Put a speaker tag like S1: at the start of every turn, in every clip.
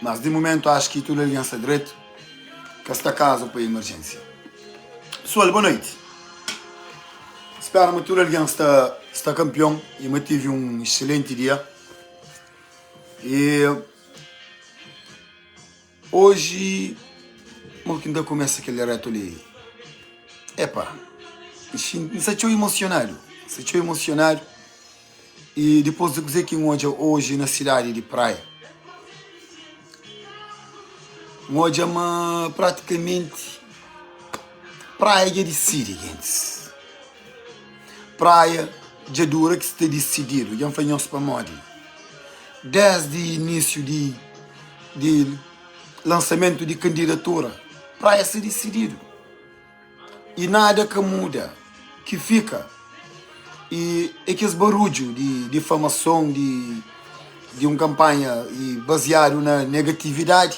S1: Mas di mumentu acho ki tudu algen sta dretu, ka sta kazu pa emerjensia. Pesual, boa noiti. Spera ma tudu algen sta sta kanpion i ma tive un exselenti dia. E oji mo ki N ta kumesa kel diretu li? Epa, N xinti, N sta txeu emosionadu, N sta txeu emosionadu. I dipôs di kuzê ki N odja oji na sidadi di Praia, N odja ma pratikamenti Praia dja disidi gentis. Praia dja dura ki sta disididu. Dja N fla nhos pamodi. Désdi inísiu di di lansamentu di kandidatura, Praia sta disididu. I nada ka muda, ki fika i é kes barudju di difamason di di un kanpanha i baziadu na negatividadi,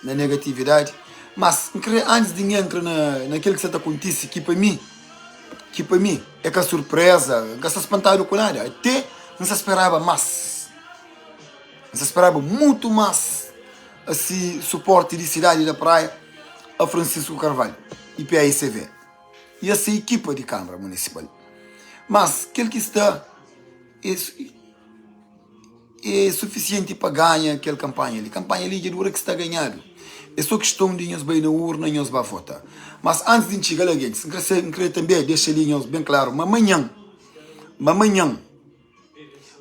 S1: na negatividadi. Mas N kre antis di N entra na na kel ki sa ta kontise, ki pa mi, ki pa mi é ka surpreza, N ka sta spantadu ku nada, ate N sa speraba mas, N sa speraba mutu mas asi suporti di sidadi da Praia a Francisco Carvalho y paicv y a se ekipa di Kamara Munisipal. Mas kel ki sta é é sufisienti pa ganha kel kanpanha li. Kanpanha li dja dura ki sta ganhadu. É so kiston di nhos bai na urna nhos ba vota. Mas antis di N txiga la gentis, N kre sa N kre tanbe dexa li nhos ben klaru ma manhan, ma manhan,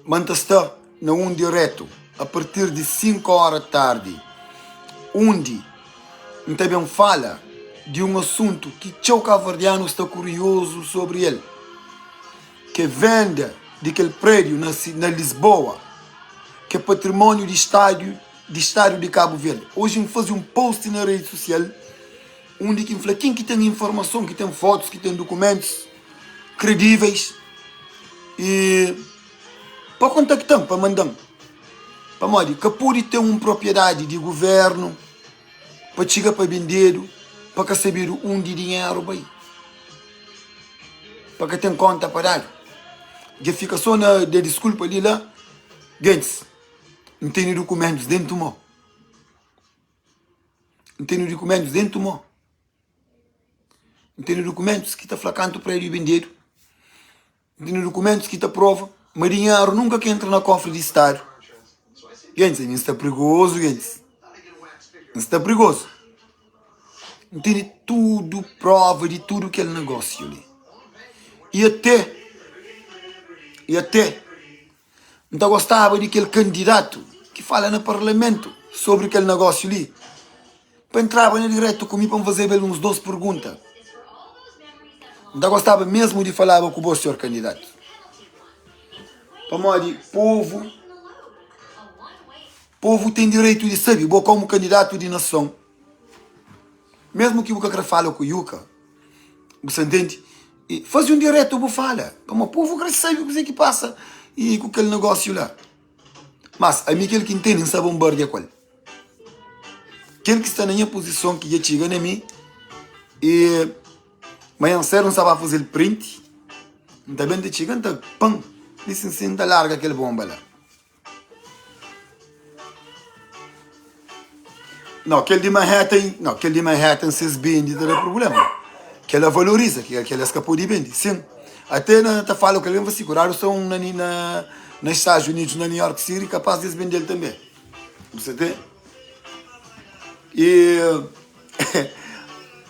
S1: Ma N ta sta na un diretu a partir di 5 óra tardi, undi N ta ben fala di un asuntu ki txeu kabuverdianu sta kuriozu sobri el, ki é venda di kel prédiu na Lisboa, ki é patrimóniu di Stadu di Stadu di Kabu Verdi. Oji N faze un post na redi susial undi ki N fla ken ki ten informason, ki ten fotus, ki ten dukumentus, kredíveis i pa kontakta-m, pa manda-m. Pamodi ka pode ten un propriedadi di govérnu pa txiga pa bendedu pa ka sabedu undi dinheru bai, pa ka ten kónta pa dadu. Dja fika sô na da diskulpa li la. Gentis, N tene dukumentus déntu mô. N tene dukumentus déntu mô. N tene dukumentus ki ta fla kantu prédiu bendedu. N tene dukumentus ki ta prova ma dinheru nunka ka entra na kofri di stadu. Gentis, ami N sta prigozu, gentis. N sta prigozu. N tene tudu prova di tudu kel negósiu li. I até, i até N ta gostaba di kel kandidatu ki fala na parlamentu sobri kel negósiu li pa entraba na diretu ku mi pa N fazeba el uns dos pergunta. N ta gostaba mesmu di falaba ku bo, senhor kandidatu, pamodi povu povu ten direitu di sabe, bo komu kandidatu di nason, mesmu ki bu ka kre fala ku Yuka, bu sa ntende? I faze un diretu bu fala, pamodi povu kre sabe kuzê ki pasa i ku kel negósiu la. Mas ami kel ki N tene N sta bombardia ku el. Kel ki sta na nha puzison ki dja txiga na mi i manhan sedu N sta ba faze-l print, N ta ben ta txiga N ta pan li sin sin N ta larga kel bomba la. No, kel di Manhattan, no, kel di Manhattan si es bende ta da prubléma. Kel-la valoriza, kel-la es ka pode bende. Sin, até na ta fala ku algen, fla si, kudadu sta un na na na Estados Unidos, na New York City, kapaz di es bende-l tanbe. Bu sa te? E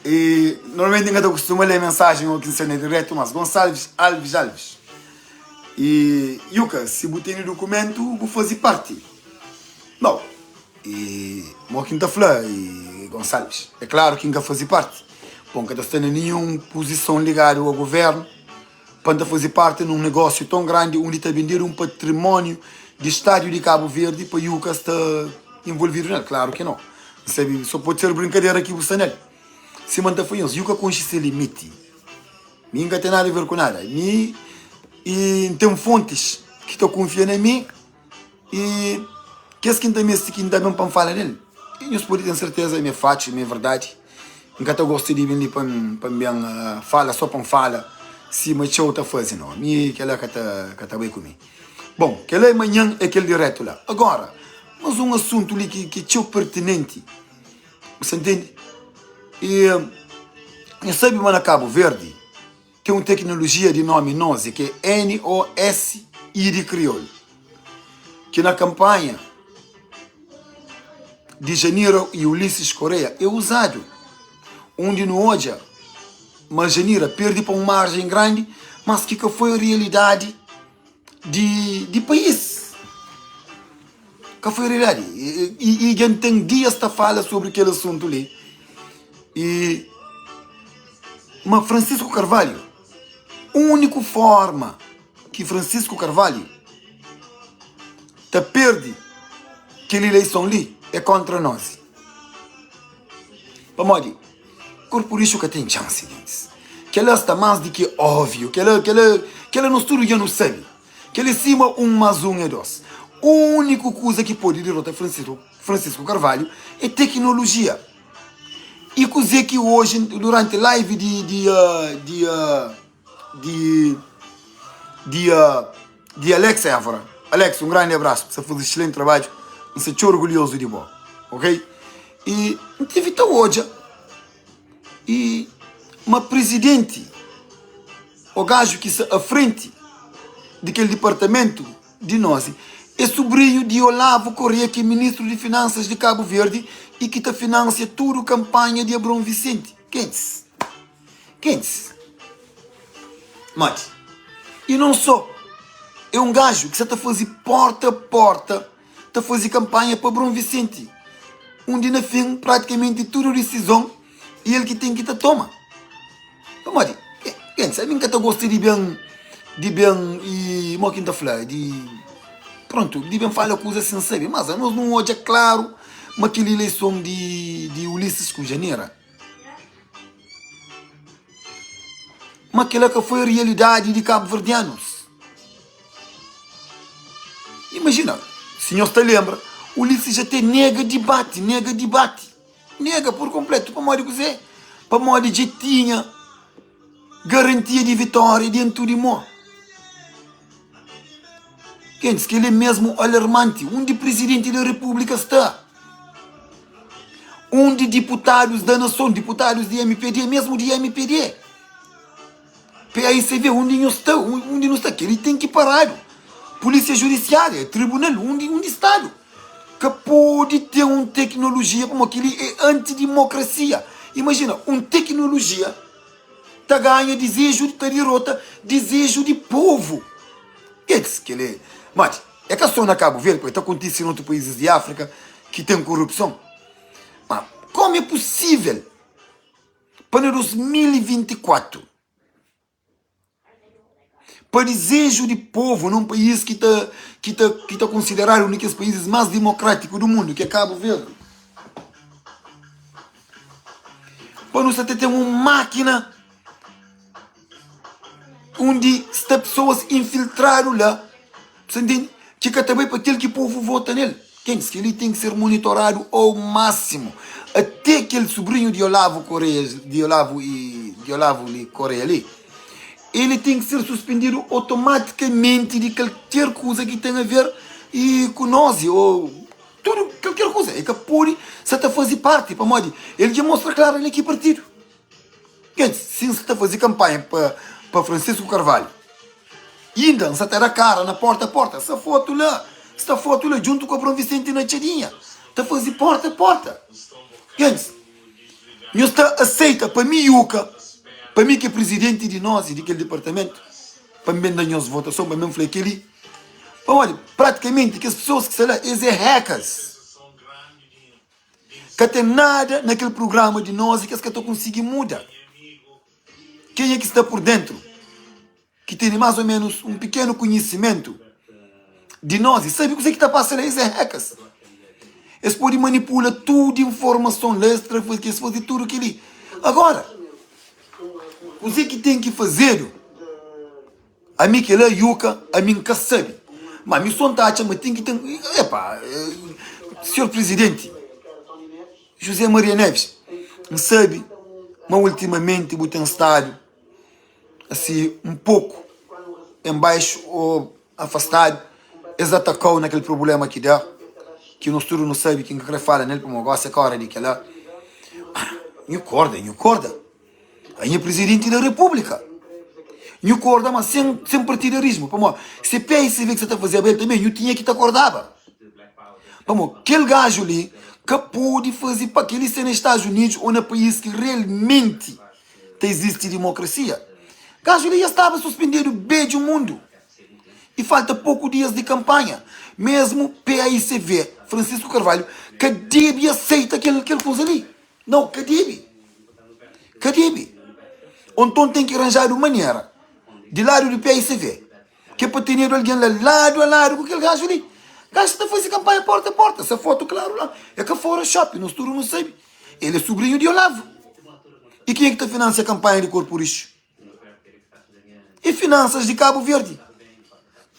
S1: e normalmenti N ka ta kustuma lé mensajen ô ki N sta na diretu, mas Gonçalves Alves Alves. E Yuka, si bu tene dukumentu, bu faze parti. Nau. E mo ki N ta fla, e Gonçalves, é klaru ki N ka faze parti. Bon, N ka ta sta na ninhun puzison ligadu a guvernu pa N ta faze parti nun negósiu ton grandi undi ta bendedu un patrimóniu di Stadu di Kabu Verdi pa Yuka sta involvidu nel. Klaru ki nau. N sabe, so pode ser brinkadera ki bu sta nel. Sima N ta fla nhos, Yuka konxe se limiti. Mi N ka ten nada a ver ku nada. Mi i N ten fontis ki ta kunfia na mi i kes ki N ta meste ki N ta ben pa N fala nel. I nhos pode ten serteza ma é fatxu, ma é verdadi. N ka ta gosta di ben li pa N pa N ben fala so pa N fala sima txeu ta faze. Nau, mi kel-la ka ta ka ta bai ku mi. Bon, kel-la é manhan é kel diretu la. Agora. Mas un asuntu li ki ki é txeu pertinenti, bu sa ntende? E nhos sabe ma na Kabu Verdi ten un teknolojia di nomi NOSI, ki é N-O-S-I di kriolu, ki na kanpanha di Janira i Ulisses Correia é uzadu, undi nu odja ma Janira perde pa un marjen grandi, mas ki ka foi realidadi di, di país. Ka foi realidadi. I, i, i dja ten dias ta fala sobri kel asuntu li. I ma Francisco Carvalho, úniku forma ki Francisco Carvalho ta perde kel ileison li é kontra nos. Pamodi Korpu rixu ka ten txansi, gentis. Kel-la sta más di ki óviu. Kel-la, kel-la, kel-la nos tudu dja nu sabe. Kel-la é sima un más un é dôs. Úniku kuza ki pode derota Francisco, Francisco Carvalho é teknolojia. I kuzê ki oji, duranti live di, di, di, di, di, di Alex Évora. Alex, un grandi abrasu. Bu sta faze excelenti trabadju. N sta txeu orgulhozu di bo. Ok? I N tive ta odja i ma prizidenti o gaju ki sta a frenti di kel dipartamentu di nos é subrinhu di Olavo Correa ki é ministru di finansas di Kabu Verdi i ki ta finansia tudu kanpanha di Abraão Vicente. Kentis? Kentis? Modi? I non so, é un gaju ki sa ta faze porta a porta ta faze kanpanha pa Bron Visenti, undi na fin pratikamenti tudu disizon e el ki ten ki ta toma. Pamodi, gentis, ami N ka ta gosta di ben, di ben i, mo ki N ta fla, di, prontu, di ben fala kuza sen sabe, mas anos nu odja klaru ma kel ileison di, di Ulisses ku Janira, ma kila ka foi realidadi di kabuverdianus. Imajina, si nhos ta lenbra, Ulisses dja te nega dibati, nega dibati, nega pur konpletu. Pamodi kuzê? Pamodi dja tinha garantia di vitória dentu di mô. Gentis, kel-li é mésmu alarmanti. Undi prizidenti di repúblika sta? Undi diputadus da nason, diputadus di mpd, mésmu di mpd? PAICV, undi nhu sta? Undi nu sta? Kel-li ten ki paradu. Polísia Judisiária, Tribunal, undi, undi stadu? Ka pode ten un teknolojia pamodi kel-li é antidimokrasia. Imajina, un teknolojia ta ganha dizeju, ta dirota dizeju di povu. Kel-li, kel-li, modi, é ka sô na Kabu Verdi, poi ta kontise na otu paízis di Áfrika ki ten korupson. Ma, komu é pusível? Pa na 2024, pa dizeju di povu nun país ki ta ki ta ki ta konsideradu un di kes paízis más dimokrátiku di mundu, ki é Kabu Verdi, pa nu sta ta ten un mákina undi sta pesoas infiltradu la, bu sta ntende, ki ka ta bai pa kel ki povu vota nel. Kentis, kel-li ten ki ser monitoradu ao másimu. Até kel subrinhu di Olavo Correia, di Olavo i di Olavo li Correia li, ele ten ki ser suspendidu otomatikamenti di kalker kuza ki ten a ver i ku nos o tudu kalker kuza. E ka pode sa ta faze parti, pamodi el dja mostra klaru el é ki partidu. Kentis, si N sta ta faze kanpanha pa pa Francisco Carvalho, Inda N sa ta da kara na porta a porta. Sta fotu la, sta fotu la djuntu ku Abraon Visenti na Txadinha, ta faze porta a porta. Gentis, nhos ta aseita pa mi Yuka, pa mi ki é prizidenti di nos i di kel dipartamentu, pa N ben da nhos votason, pa N ben fla kel-li? Pamodi, pratikamenti kes pesoas ki sta la, es é hackers. Ka ten nada na kel prugrama di nos ki es ka ta konsigi muda. Kenha ki sta pur dentru, ki tene más ô ménus un pikenu konhisimentu di nos i sabe kuzê ki ta pasa la, es é hackers. Es pode manipula tudu informason la, es tra, es faze tudu kel-li. Agora, kuzê ki ten ki fazedu? Ami kel-la, Yuka, ami N ka sabe. Má mi sô N ta atxa ma ten ki ten. Epa, Sinhor Prizidenti José Maria Neves, N sabe ma ultimamenti bu ten stadu asi un poku en baxu ô afastadu. Es ataka-u na kel prubléma ki da. ki nos tudu nu sabe ki N ka kre fala nel pamodi gosi é ka ora di kela. Nhu korda, nhu korda. Anho é prizidenti da repúblika. Nhu korda ma sen, sen partidarismu pamodi se PSV ki sa ta fazeba el tanbe nhu tinha ki ta kordaba. Pamodi kel gaju li ka pode faze pa kel-li se na Estados Unidos ô na país ki realmenti ta izisti dimokrasia. Gaju li dja staba suspendedu bedju mundu i falta poku dias di kanpanha. Mesmu paicv, Francisco Carvalho, ka debe aseita kel kel kuza li. Nau, ka debe. Ka debe. Ô nton ten ki ranjadu manera di ladu di paicv Ke pa tenedu algen la ladu a ladu ku kel gaju li. Gaju sa ta faze kanpanha porta a porta, sa fotu klaru la. E ka foroxopi, nos tudu nu sabe. El e subrinhu di Olavo. I kenha ki ta finansia kanpanha di Korpu Rixu? E finansas di Kabu Verdi.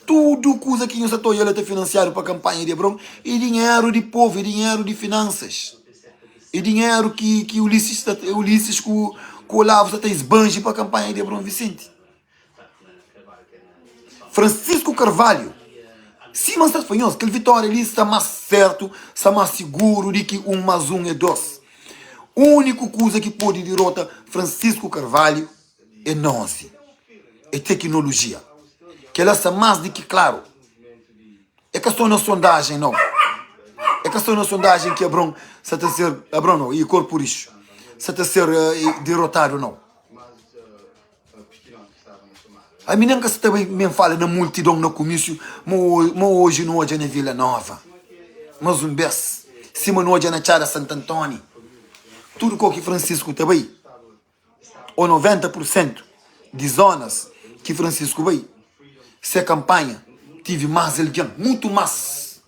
S1: Tudu kuza ki nhu sa ta oja la ta finansiadu pa kanpanha di Abraon e dinheru di povu, e dinheru di finansas. E dinheru ki ki Ulisses ta Ulisses ku ku Olavo sa ta esbanji pa kanpanha di Abraon Vicente. Francisco Carvalho, Sima N sta fla nhos, kel vitória li sta más sértu, sta más siguru di ki un más un é dôs. Úniku kuza ki pode dirota Francisco Carvalho é nozi, é tekinolojia. Kel-la sta más di ki klaru. É ka sô na sondajen, nau. É ka sô na sondajen ki Abraon sta ta ser, Abraon nau, i korpu rixu, sta ta ser dirotadu, nau. Ami nen ka sta bai men fala na multidon na kumísiu ma oji nu odja na Vila Nova mas un bes sima nu odja na Txada Santantoni tudu kau ki Fransisku ta bai o 90 pur sentu di zonas ki Fransisku bai se kanpanha tivi mas algen mutu mas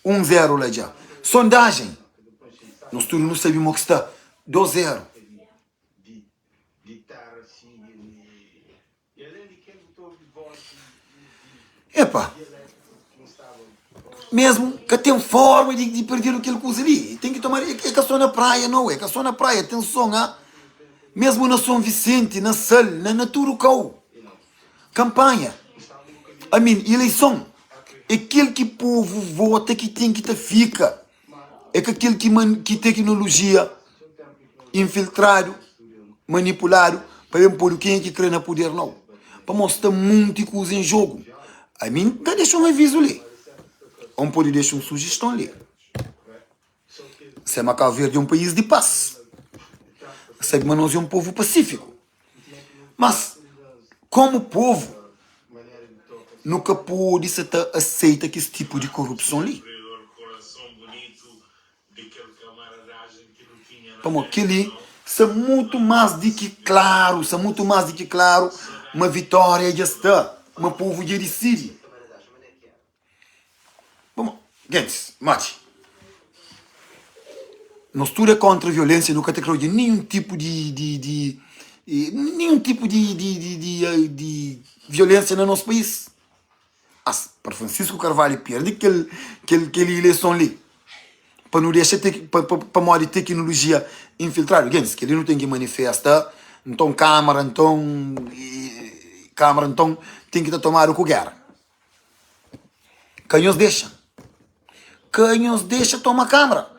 S1: 1 0 la dja sondajen nos tudu nu sabi mo ki sta 2 0. Epa, mesmu ka ten forma di, di perdedu kel kuza li. Ten ki toma, é ka só na praia não, é ka só na praia, atenson, ah. Mesmu na São Vicente, na Sal, na, na tudu kau. Kampanha, I mean, ileison, é kel ki povu vota ki ten ki ta fika. É ka kel ki, ki teknolojia infiltradu, manipuladu pa ben podu kenha ki kre na puder nau. Pamodi sta munti kuza en jogu. Ami N ta dexa un avizu li, ô N pode dexa un sujiston li. Sema Kabu Verdi é un país di pas. N sabe ma nos é un povu pasífiku. Mas, komu povu, nu ka pode sa ta aseita kes tipu di korupson li. Pamodi kel-li sta mutu más di ki klaru, sta mutu más di ki klaru ma vitória dja sta, ma povu dja disidi. Pamodi, gentis, mati, nos tudu é kóntra violénsia, nu ka ta krê odja ninhun tipu di, di, di, ninhun tipu di, di, di, di, di violénsia na nos país. As, pa Francisco Carvalho perde kel, kel, kel ileison li, pa nu dexa te, pa, pa, pamodi teknolojia infiltradu, gentis, kel-li nu ten ki manifesta, nton Kámara, nton, Kámara, nton, ten ki ta tomadu ku géra. Ka nhos dexa. Ka nhos dexa toma Kámara,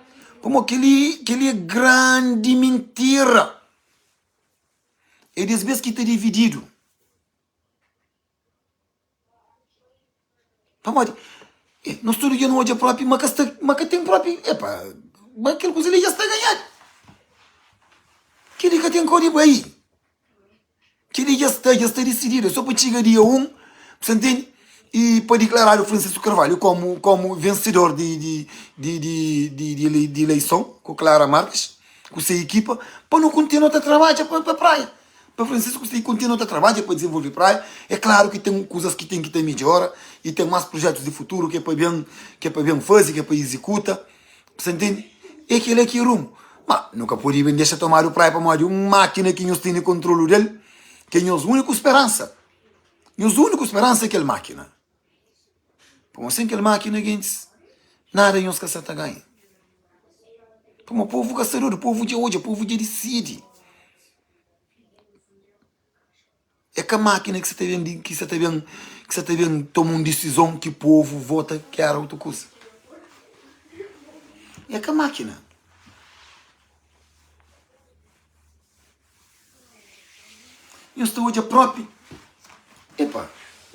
S1: pamodi kel-li, kel-li é grandi mintira. É des bes ki ta divididu. Pamodi nos tudu dja nu odja propi ma ka sta ma ka ten propi epa ma kel kuza li dja sta ganhadu. Kel-li ka ten kau di bai. Kel-li dja sta dja sta disididu. É so pa txiga dia 1, bu sta ntende? I pa diklaradu Francisco Carvalho komu komu vensedor di di di di di di di ileison ku Clara Marques ku se ekipa pa nu kontinua ta trabadja pa pa praia. Pa Francisco si kontinua ta trabadja pa dizenvolve praia, é klaru ki ten kuzas ki ten ki ta midjora i ten mas prujetus di futuru ki é pa ben ki é pa ben faze, ki é pa izikuta, bu sta ntende? É kila ki é rumu. Ma nu ka pode ben dexa tomadu praia pamodi un makina ki nhos tene kontrolu del, ki é nhos úniku speransa. Nhos úniku speransa é kel makina. Pamodi sen kel makina gentis, nada nhos ka sa ta ganha. Pamodi povu ka sta dodu, povu dja odja, povu dja disidi. É ka mákina ki sa ta ben, ki sa ta ben, ki sa ta ben toma un disizon ki povu vota ki era otu kuza. É ka mákina. Nhos ta odja propi. Epa,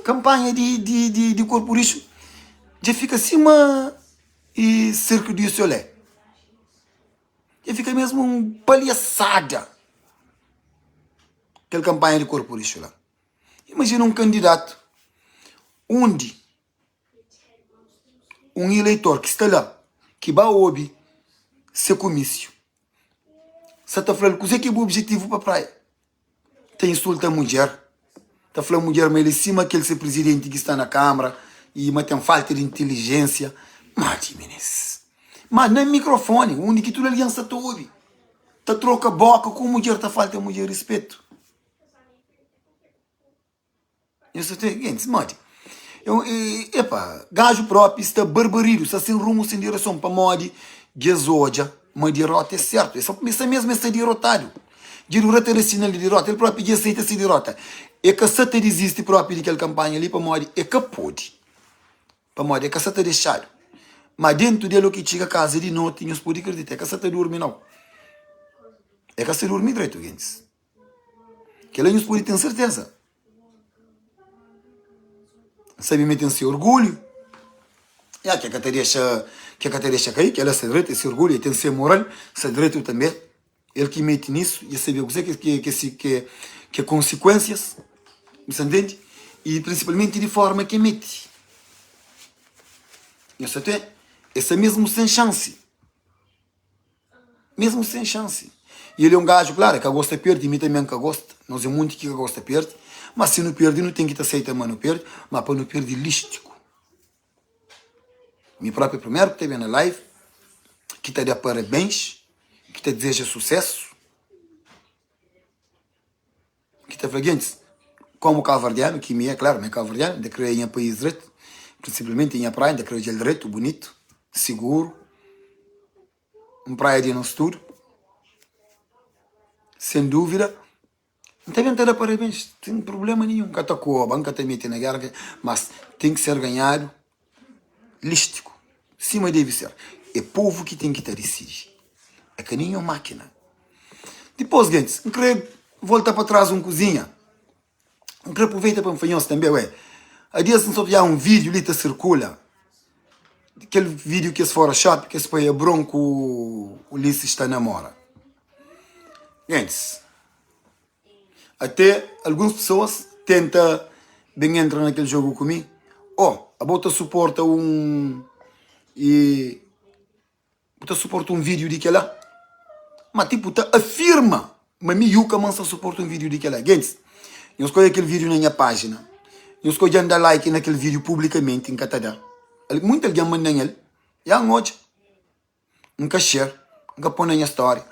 S1: kanpanha di, di, di, di korpu rixu dja fika sima e Cirque du Soleil. Dja fika mesmu un palhaçada kel kanpanha di korpu rixu la. Imajina un kandidatu undi un ileitor ki sta la, ki ba obi se kumísiu, sa ta fla-l kuzê ki é bu obijetivu pa praia. Ta insulta mudjer, ta fla mudjer ma el é sima kel se prizidenti ki sta na kámara i ma ten falta di intilijénsia. Má di minis! Má na mikrofóni, undi ki tudu algen sa ta obi, ta troka bóka ku mudjer, ta falta mudjer rispetu. Nhos ta ten gentis modi? Eu, e, epa, gaju propi sta barbaridu, sta sen rumu, sen direson, pamodi dja es odja ma dirota é sertu. É só sta mesmu es sta dirotadu. Dja dura ta da sinal di dirota, el propi dja aseita se dirota. E ka sa ta dizisti propi di kel kanpanha li pamodi e ka pode. Pamodi e ka sa ta dexadu. Ma dentu del o ki txiga kaza di noti, nhos pode kridita, e ka sa ta durmi nau. E ka sa durmi dretu, gentis. Kel-la nhos pode ten serteza. N sabe ma el ten se orgulhu. Ya, ke ka ta dexa, ke ka ta dexa kai, kel-la sta dretu, é se orgulhu, el ten se moral, sta dretu tanbe. El ki mete nisu, dja sabia kuzê ke, ke, ke, ke, ke konsikuénsias, bu sta ntende? I prinsipalmenti di forma ke mete. Nhos sta ten? El sta mesmu sen xansi. Mesmu sen xansi. I el é un gaju, klaru, el ka gosta perde, mi tanbe N ka gosta. Nos é monti ki ka gosta perde. Ma si nu perde, nu ten ki ta seita ma nu perde, ma pa nu perde lístiku. Mi própi é primeru ki ta ben na live, ki ta da parabéns, ki ta dizeja susésu. Ki ta fla gentis, komu kabuverdianu ki mi é, klaru mi é kabuverdianu, N ta kre nha país dretu, prinsipalmenti nha praia, N ta kre odja-l dretu, bunitu, siguru, un praia di nos tudu, sen dúvida. N ta ben ta da parabéns, sen prubléma ninhun, N ka ta koba, N ka ta mete na géra, mas ten ki ser ganhadu lístiku, sima debe ser. É povu ki ten ki ta disidi, é ka ninhun mákina. Dipôs, gentis, N krê volta pa tras un kuzinha. N krê aproveita pa N fla nhos tanbê, ué, a dias N sta odja un vídiu li ta sirkula, kel vídiu ki es fora xópi, ki es poi Abron ku Ulisses ta namora. Gentis, até alguns pesoas tenta ben entra na kel jogu ku mi, Ó, abo ta suporta un i. Bu ta suporta un vídiu di kel-la? Ma tipo ta afirma ma mi Yuka ma N sta suporta un vídiu di kel-la. Gentis, nhos ka odja kel vídiu na nha pájina. Nhos ka odja-m da like na kel vídiu publikamenti, N ka ta da. Munti algen manda-m el, ya N odja. N ka share, N ka poi na nha stória,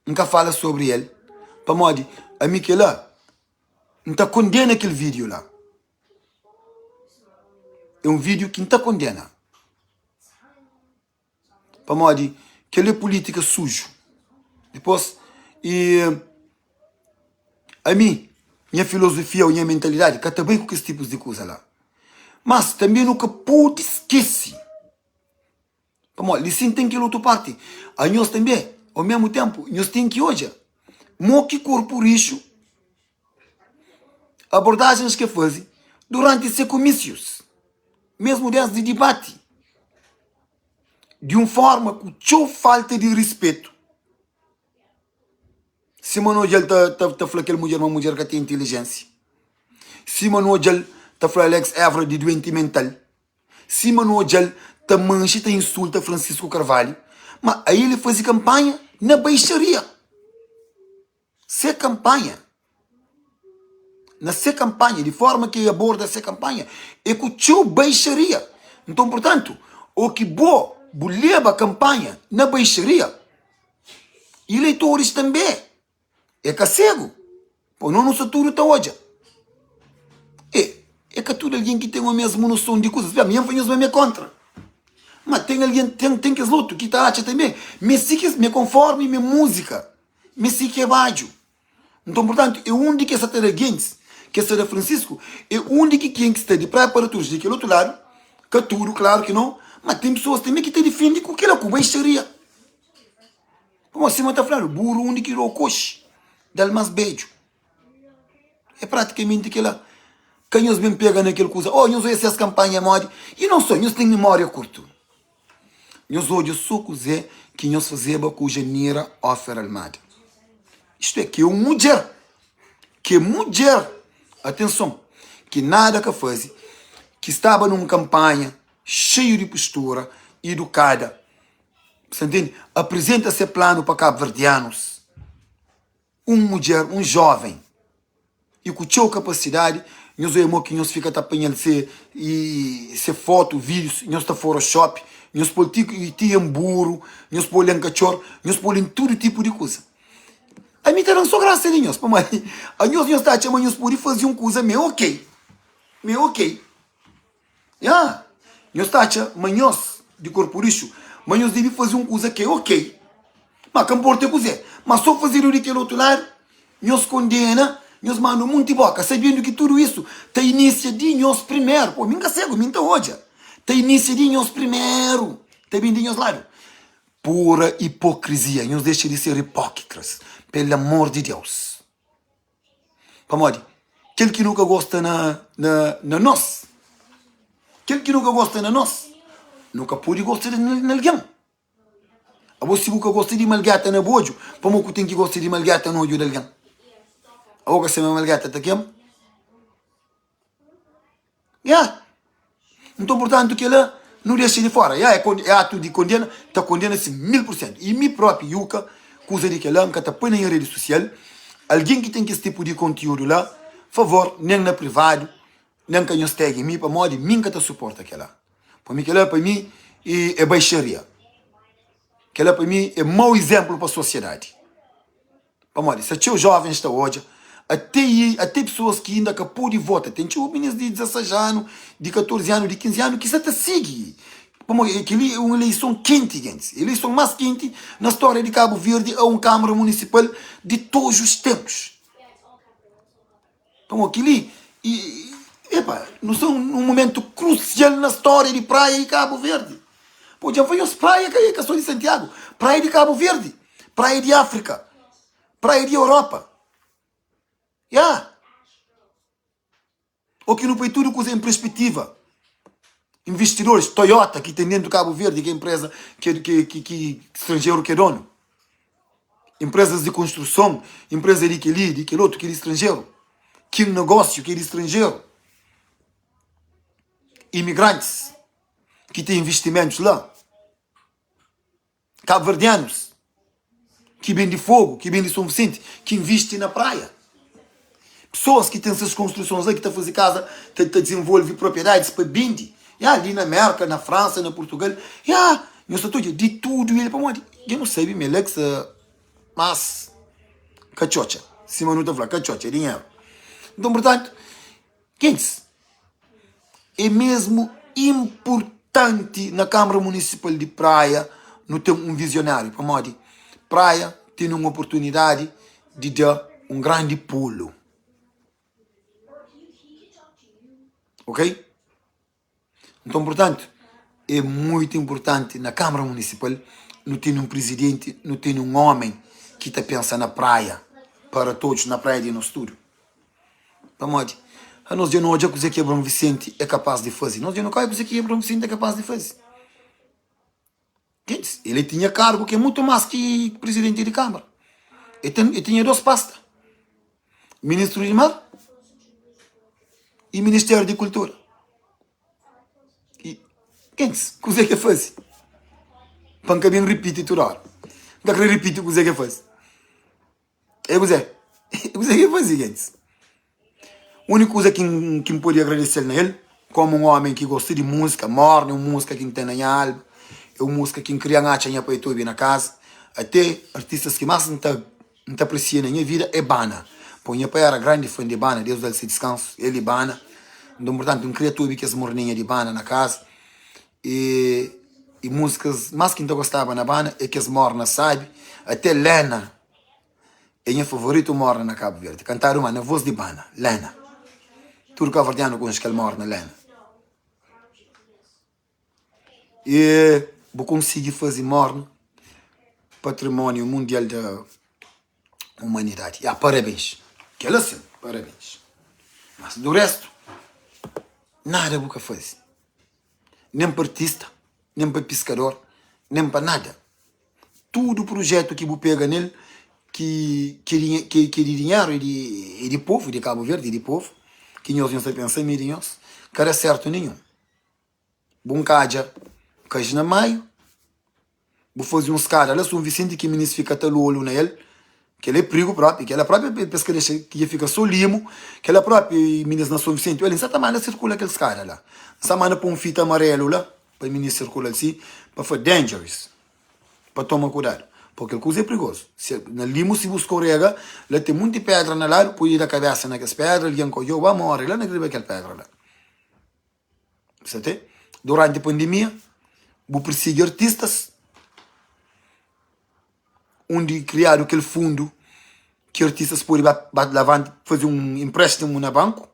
S1: N ka fala sobri el, pamodi ami kel-la N ta kondena kel vídiu la. É un vídiu ki N ta kondena. Pamodi kel-li é pulítika suju. Dipôs, i ami, nha filozofia ô nha mentalidadi ka ta bai ku kes tipus di kuza la. Mas tanbê nu ka pode skese, pamodi li sin ten kel otu párti. Anhos tanbê, omésmu ténpu, nhos ten ki odja mo ki korpu rixu abordagens ki el faze duranti se kumísius, mésmu désdi dibati. Di un forma ku txeu falta di rispetu. Sima nu odja-l ta, ta, ta fla kel mudjer ma mudjer ka ten intilijénsia. Sima nu odja-l ta fla Alex Évora di duenti mental. Sima nu odja-l ta manxe ta insulta Francisco Carvalho. Ma aí el faze kanpanha na baixaria. Se kanpanha, na se kanpanha, di forma ki e aborda se kanpanha, é ku txeu baixaria. Nton, purtantu, o ki bo bu leba kanpanha na baixaria, ileitoris tanbe é ka segu, po no nu sta tudu ta odja. E, é ka tudu algen ki ten omesmu noson di kuzas. Mi N fla nhos ma mi é kontra. Ma ten algen, ten, ten kes otu ki ta atxa tanbe ma é si ki, ma é konformi ma é múzika. Mi si ki é badju. Nton, purtantu, é undi ki es sa ta da gentis, ki es ta da Fransisku, é undi ki ken ki sta di Praia para Turus di kel otu ladu, ka tudu, klaru ki nau, ma ten pesoas tanbe ki ta difende ku kila, ku baixaria. Pamodi sima ta fladu, buru undi ki dou koxi, da-l más bedju. É pratikamenti kila. Ka nhos ben pega na kel kuza, oh nhos odja ses kanpanha modi. I non so, nhos ten mimória kurtu. Nhos odja so kuzê ki nhos fazeba ku Janira Ofer Almada. Istu é, ki é un mudjer, ki é mudjer, atenson, ki nada ka faze, ki staba nun kanpanha xeiu di postura, idukada, sa ntende? Aprizenta se planu pa kabuverdianus. Un mudjer, un jóven i ku txeu kapasidadi, nhos odja mo ki nhos fika ta panha-l se i se fotu, vídius, nhos ta foroxop, nhos pô-l ti ti en buru, nhos pô-l en katxor, nhos pô-l en tudu tipu di kuza. Ami ta da-m so grasa di nhos, pamodi anhos nhos ta atxa ma nhos pode faze un kuza ma é ok, ma é ok. Ya, nhos ta atxa ma nhos di korpu rixu, ma nhos debe faze un kuza ki é ok. Ma ka nporta é kuzê, ma so fazedu di kel otu ladu, nhos kondena, nhos manda un monti boka, sabendu ki tudu isu ta inisia di nhos primeru. Pô, mi N ka segu, mi N ta odja. Ta inisia di nhos primeru, ta ben di nhos ladu. Pura ipokrizia, nhos dexa di ser ipókitras, pelu amor di Deus. Pamodi kel ki nu ka gosta na, na, na nos, kel ki nu ka gosta na nos, nu ka pode gosta na, na algen. Abo si bu ka gosta di malgeta na bu odju, pamodi ku ten ki gosta di malgeta na odju di algen? Abo ka sabe ma malgeta ta kema? Ya. Nton, purtantu, kela nu dexa di fora. Ya, é é atu di kondena, ta kondena si 1000%. I mi propi, Yuka, kuza di kela, N ka ta poi na nha redi susial. Algen ki ten kes tipu di kontiúdu la, favor, nen na privadu, nen ka nhos tegi mi, pamodi mi N ka ta suporta kela. Pa mi kela, pa mi, é baixaria. Kela pa mi é mau izénplu pa sosiedadi. Pamodi sta txeu jovens ta odja, ate i ate pesoas ki inda ka pode vota. Ten txeu minis di 16 anu, di 14 anu, di 15 anu ki sta ta sigi. Pamodi kel-li é un eleison kenti, gentis. Eleison más kenti na stória di Kabu Verdi a un Kámara Munisipal di todos os tempos. Pamodi kel-li, epa, nu sta nun momentu krusial na stória di Praia i Kabu Verdi. Pô, dja N fla nhos, Praia ka é ka sô di Santiagu, Praia di Kabu Verdi, Praia di Áfrika, Praia di Europa. Ya! Ô ki nu poi tudu kuza en perspetiva. Investidoris, Toyota ki ten dentu Kabu Verdi, ki é enpreza ki ki ki ki stranjeru ki é donu. Enprezas di konstruson, enpreza di kel-li, di kel otu ki é di stranjeru. Kin negósiu ki é di stranjeru. Imigrantis ki ten investimentus la. Kabuverdianus ki ben di Fogu, ki ben di Son Visenti, ki invisti na Praia. Pesoas ki ten ses konstrusons la, ki ta faze kaza, ta, ta dizenvolve propriedadis pa bende. Ya, li na Merka, na Fransa, na Purtugal. Ya, nhos ta ta odja di tudu el. Pamodi? Dja nu sabe ma el é ki sta más katxotxa. Sima nu ta fla, katxotxa, dinheru. Nton, purtantu, Gentis, é mesmu inpurtanti na Kâmara Munisipal di Praia nu ten un vizionáriu, pamodi Praia tene un oportunidadi di da un grandi pulu. Ok? Nton, purtantu, é muitu inpurtanti na Kâmara Munisipal nu tene un prizidenti, nu tene un ómen ki ta pensa na Praia para todos, na Praia di nos tudu. Pamodi? Anos dja nu odja kuzê ki Abraon Visenti é kapás di faze. Nos dja nu ka odja kuzê ki Abraon Visenti é kapás di faze. Gentis, el tinha kargu ki é mutu más ki prizidenti di Kâmara. El ten, el tinha dos pasta, Ministru di Mar i Ministériu di Kultura. I, gentis, kuzê ki el faze? Pa N ka ben ripiti tudu óra. N ka krê ripiti kuzê ki el faze. É kuzê? É kuzê ki el faze, gentis? Úniku kuza ki N ki N pode agradese-l na el, kómu un ómi ki gosta di múzika, morna é un múzika ki N ten na nha alma, é un múzika ki N kria N atxa nha pai ta obi na kaza. Até artistas ki más N ta N ta apresia na nha vida é Bana. Pô, nha pai éra grandi fan di Bana, Deus da-l se diskansu, el i Bana. Nton, purtantu, N kria ta obi kes morninha di Bana na kaza. E e múzikas más ki N ta gostaba na Bana é kes morna sábi, até Lena. É nha favorito morna na Cabo Verde Cantadu ma na voz di bana Lena Tudu caboverdiano conxe kel morna Lena E bu consigui fazi morna. Patrimóniu Mundial da Umanidadi. Ya, parabéns. Kel-la sin, parabéns. Mas do restu, nada bu ka faze. Nen pa artista, nen pa piskador, nen pa nada. Tudu prujétu ki bu pega nel, ki ki ki di dinheru, é di é di povu di Kabu Verdi, é di povu, ki nhos nhos ta pensa ma é di nhos, ka da sértu ninhun. Bu nkadja kaxi na Maiu, bu faze un skada la Son Visenti ki minis fika ta lolu na el, kel-la é prigu propi, kel-la propi pa es ka dexa ki dja fika so limu, kel-la propi minis na Son Visenti, oli N sa ta manda sirkula kel skada la, N sa manda poi un fita amarelu la pa minis sirkula-l si pa fla dangerous, pa toma kudadu, purki kel kuza é prigozu, na limu si bu skorega la ten munti pedra na ladu pode da kabesa na kes pedra, algen ka odja-u ba more la na riba kel pedra la. Sete, Duranti pandemia, bu pirsigi artistas, undi kriadu kel fundu ki artistas pode ba ba lavanta faze un empréstimu na banku,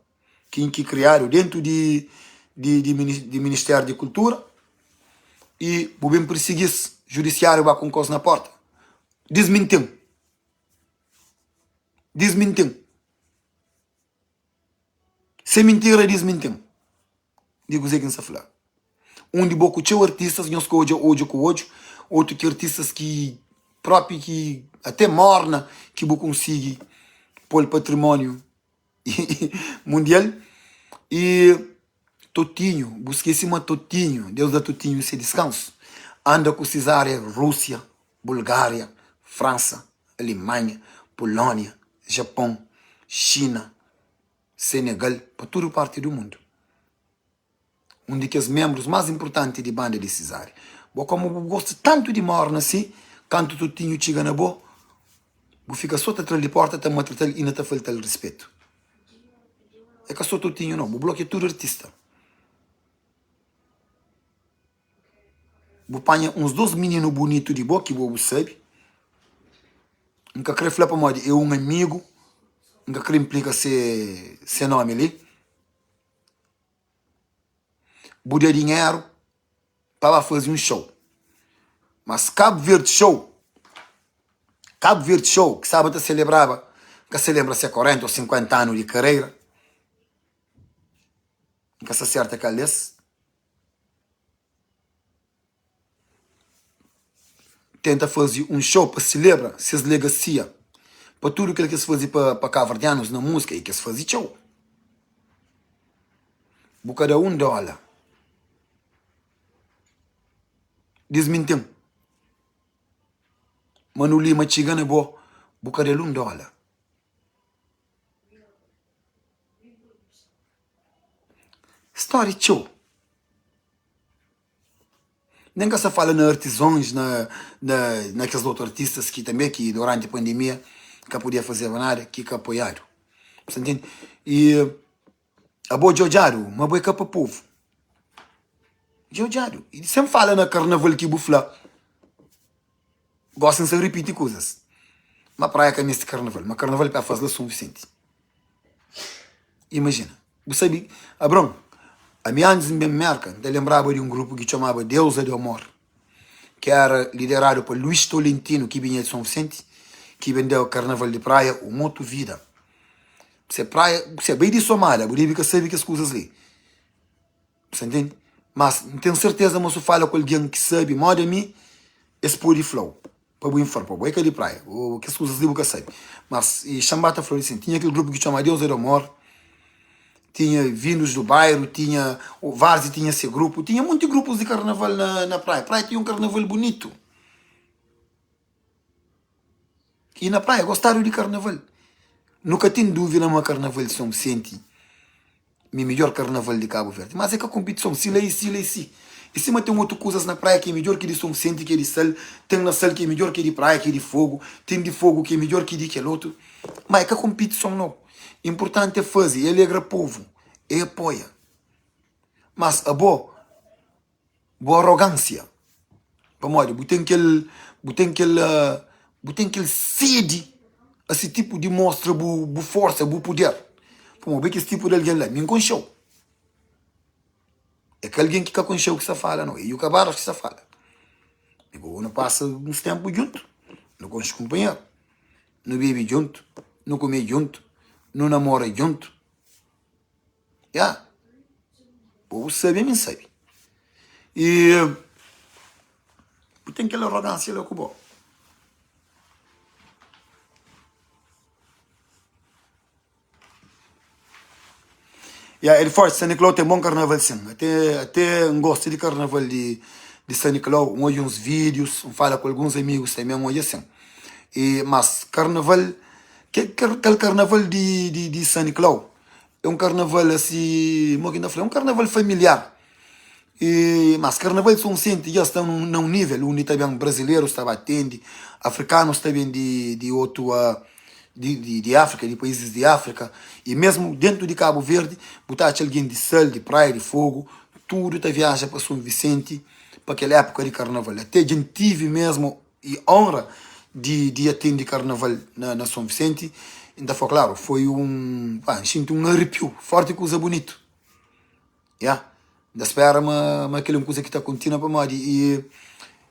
S1: ki ki kriadu dentu di di di di Ministériu di Kultura, i bu ben pirsigi-s, judisiáriu ba konko-s na porta. Disminti-m. Disminti-m. Se mintira dismintin di kuze ki N sa fla. Undi bo ku txeu artistas nhos ka odja odju ku odju, otu ki artistas ki propi ki ate morna ki bu konsigi pol patrimoniu mundial i Totinho, bu skesi ma Totinho, Deus da Totinho se diskansu, anda ku Cesária Rússia, Bulgária, Fransa, Alemanha, Pulónia, Japon, Xina, Senegal, pa tudu parti du mundu. Un di kes menbrus más inpurtanti di banda di Cesária. Bo komu bu gosta tantu di morna si, kantu Totinho txiga na bo, bu fika so ta tra-l di porta, ta maltrata-l i na ta falta-l rispetu. É ka so Totinho nau, bu blokia tudu artista. Bu panha uns dos mininu bunitu di bo ki bo bu sabe. N ka kre fla pamodi é un amigu, N ka kre inplika se se nomi li. Bu da dinheru pa ba faze un show. Mas Cabo Verde Show, Cabo Verde Show ki staba ta selebraba, N ka sa lenbra si é 40 ou 50 anu di karera, N ka sa serta kal des. Tenta faze un show pa selebra ses legasia pa tudu kel ki es faze pa kaverdianus na múzika i ki es faze txeu. Bu ka da un dóla. Disminti-m. Manu Lima txiga na bo, bu ka da-l un dóla. Stória txeu. Nen ka sta fala na artizons, na na na kes otu artistas ki tanbe ki duranti pandemia ka podia fazeba nada, ki ka apoiadu. Bu sta ntende? I abo dja odjadu ma bo é ka pa povu. Dja odjadu. I sen fala na karnaval ki bu fla, gosi N sta ripiti kuzas, ma praia ka meste karnaval, ma karnaval pa faz la Son Visenti. Imajina, bu sabe, Abron, ami antis N ben Merka, N ta lenbraba di un grupu ki txomaba Deusa do Amor, ki éra lideradu pa Luís Tolentino, ki binha di Son Visenti, ki ben da karnaval di Praia un otu vida. Se Praia, se bai di Somada, bu debe ka sabe kes kuzas li. Bu sta ntende? Mas N ten serteza ma su fala ku algen ki sabe moda mi, es pode fla-u. Pa bu informa, bo é ka di praia, bo kes kuzas li bu ka sabe. Mas e Xambá ta fla-u asin, tinha kel grupu ki txoma Deusa do Amor, tinha Vindos do Bairro, tinha o Varzi tinha se grupu, tinha monti grupus di karnaval na na praia. Praia tinha un karnaval bunitu. I na praia gostadu di karnaval. Nu ka ten dúvida ma karnaval di Son Visenti mi midjor karnaval di Kabu Verdi. Mas é ka konpitison, si la i si la i si. I sima ten otu kuzas na praia ki é midjor ki di Son Visenti, ki é di Sal, ten na Sal ki é midjor ki di praia, ki é di Fogu, ten di Fogu ki é midjor ki di kel otu. Ma é ka konpitison nau. Inpurtanti é faze, é alegra povu, é apoia. Mas abo. Bu arrogância, pamodi bu ten kel, bu ten kel, bu ten kel sedi asi tipu di mostra bu bu forsa, bu puder. Pamodi bo é kes tipu di algen la, mi N konxe-u. É ka algen ki ka konxe-u ki sta fala nau, é Yuka Barros ki sta fala. Mi ku bo nu pasa uns ténpu djuntu. Nu konxe kunpanheru. Nu bebe djuntu, nu kume djuntu, nu namora djuntu. Ya, bo bu sabe, ami N sabe. I bu ten kel arogansia la ku bo. Ya, el forti, San Nicolau ten bon karnaval sin. Ate, ate N gosta di karnaval di, di San Nicolau. N odja uns vídius, N fala ku alguns amigus tanbe, N odja sin. E, mas karnaval, ke, kel karnaval di, di, di San Nicolau é un karnaval asi, mo ki N ta fla, é un karnaval familiar. E, mas karnaval di Sonsente dja sta na un nível undi ta ben brazilerus ta ba atendi, afrikanus ta ben di, di otu di, di, di Áfrika, di paízis di Áfrika, e mesmu dentu di Kabu Verdi bu ta atxa algen di Sal, di Praia di Fogu, tudu ta viaja pa Son Visenti pa kel épuka di karnaval. Até dja N tivi mesmu e onra di, di atendi karnaval na, na Son Visenti, N ta fla, klaru, foi un, pá, N xinti un aripiu, forti kuza bunitu. Ya, N ta spera ma ma kel-li é un kuza ki ta kontinua pamodi e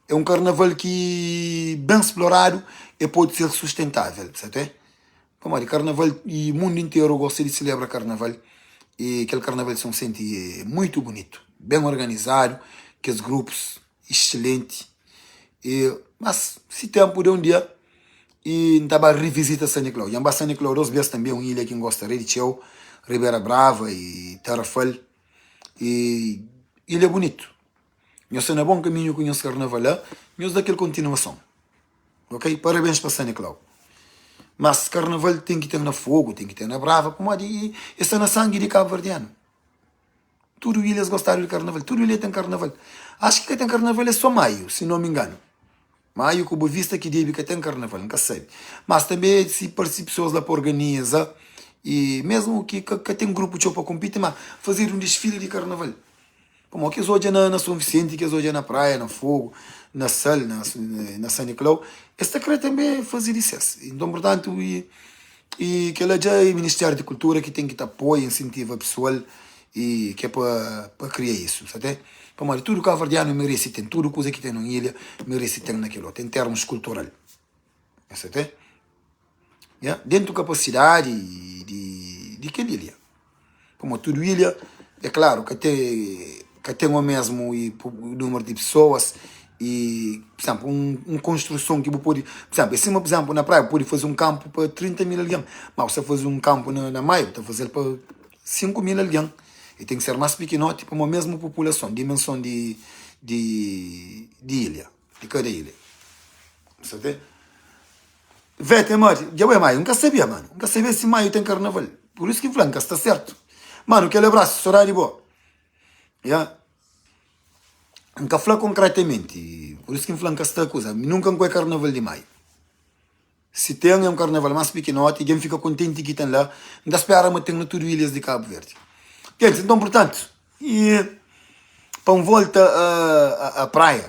S1: é un karnaval ki ben sploradu e pode ser sustentável, sertu é? Pamodi karnaval i mundu interu gosta di selebra karnaval i kel karnaval di Sonsenti é muitu bunitu, ben organizadu, kes grupus exselenti e mas si tenpu da un dia i N ta ba rivisita San Niklau. Dja N ba San Niklau dos bes tanbe, un ilha ki N gosta rei di txeu, Ribera Brava i Tarrafal i ilha bunitu. Nhos sta na bon kaminhu ku nhos karnaval la, nhos da kel kontinuason. Ok, parabens pa San Niklau. Mas karnaval ten ki ten na Fogu, ten ki ten na Brava, pamodi e sta na sangi di kabuverdianu. Tudu ilhas gostadu di karnaval, tudu ilha ten karnaval. Acho ki ka ten karnaval é só Maio, si não me engano. Maio ku Boa Vista ki debi ka ten karnaval, N ka sabi. Mas tanbe si parsi pesoas la pa organiza i mesmu ki ka ten grupu txeu pa konpiti, ma fazedu un disfili di karnaval. Pamodi ki es odja na Son Visenti, ki es odja na Praia, na Fogu, na Sal, na San Niklau, es ta kre tanbe faze di ses. Nton, purtantu, i kel-la dja é Ministériu di Kultura ki ten ki ta apoia, insentiva pesoal i ki é pa pa kria isu, sa ten? Pamodi tudu kabuverdianu merese ten tudu kuza ki ten na un ilha, merese ten na kel otu, en termus kultural, sa ten? Ya, dentu kapasidadi di di kel ilha, pamodi tudu ilha é klaru ka ten ka ten omesmu numeru di pesoas i pur izemplu un konstruson ki bu pode, pur izemplu é sima pur izemplu na praia bu pode faze un kanpu pa 30 mil algen, ma bu sta faze un kanpu na Maio bu ta fazel pa 5 mil algen, e ten ki ser mas pikinoti pamodi mesmu populason, dimenson di di di ilha, di kada ilha. Sa te? Vete modi, dja bai Maio, N ka sabia manu, N ka sabia si Maio ten karnaval, pur isu ki N fla, N ka sta sertu. Manu, kel abrasu, sodadi bo. Ya. N ka fla konkretamenti, pur isu ki N fla N ka sta kuza, mi nunka N koi karnaval di Maio. Si ten é un karnaval más pikinoti, dja N fika kontenti ki ten la. N ta spera ma ten na tudu ilhas di Kabu Verdi. Gentis, nton, purtantu, i pa N volta a praia,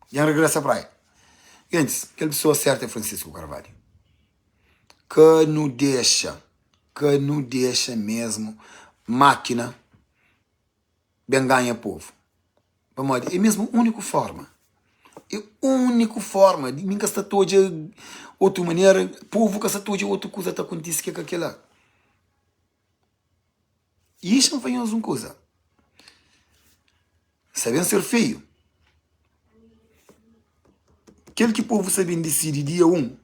S1: dja N regresa praia. Gentis, kel pesoa sertu é Francisco Carvalho. Ka nu dexa, ka nu dexa mesmu mákina ben ganha povu. Pamodi é mesmu úniku forma, é úniku forma di mi ka sta ta odja otu manera, povu ka sta ta odja otu kuza ta kontise ki ka kila. I xa N fla nhos un kuza, sta ben ser feiu, kel ki povu sta ben disidi dia 1,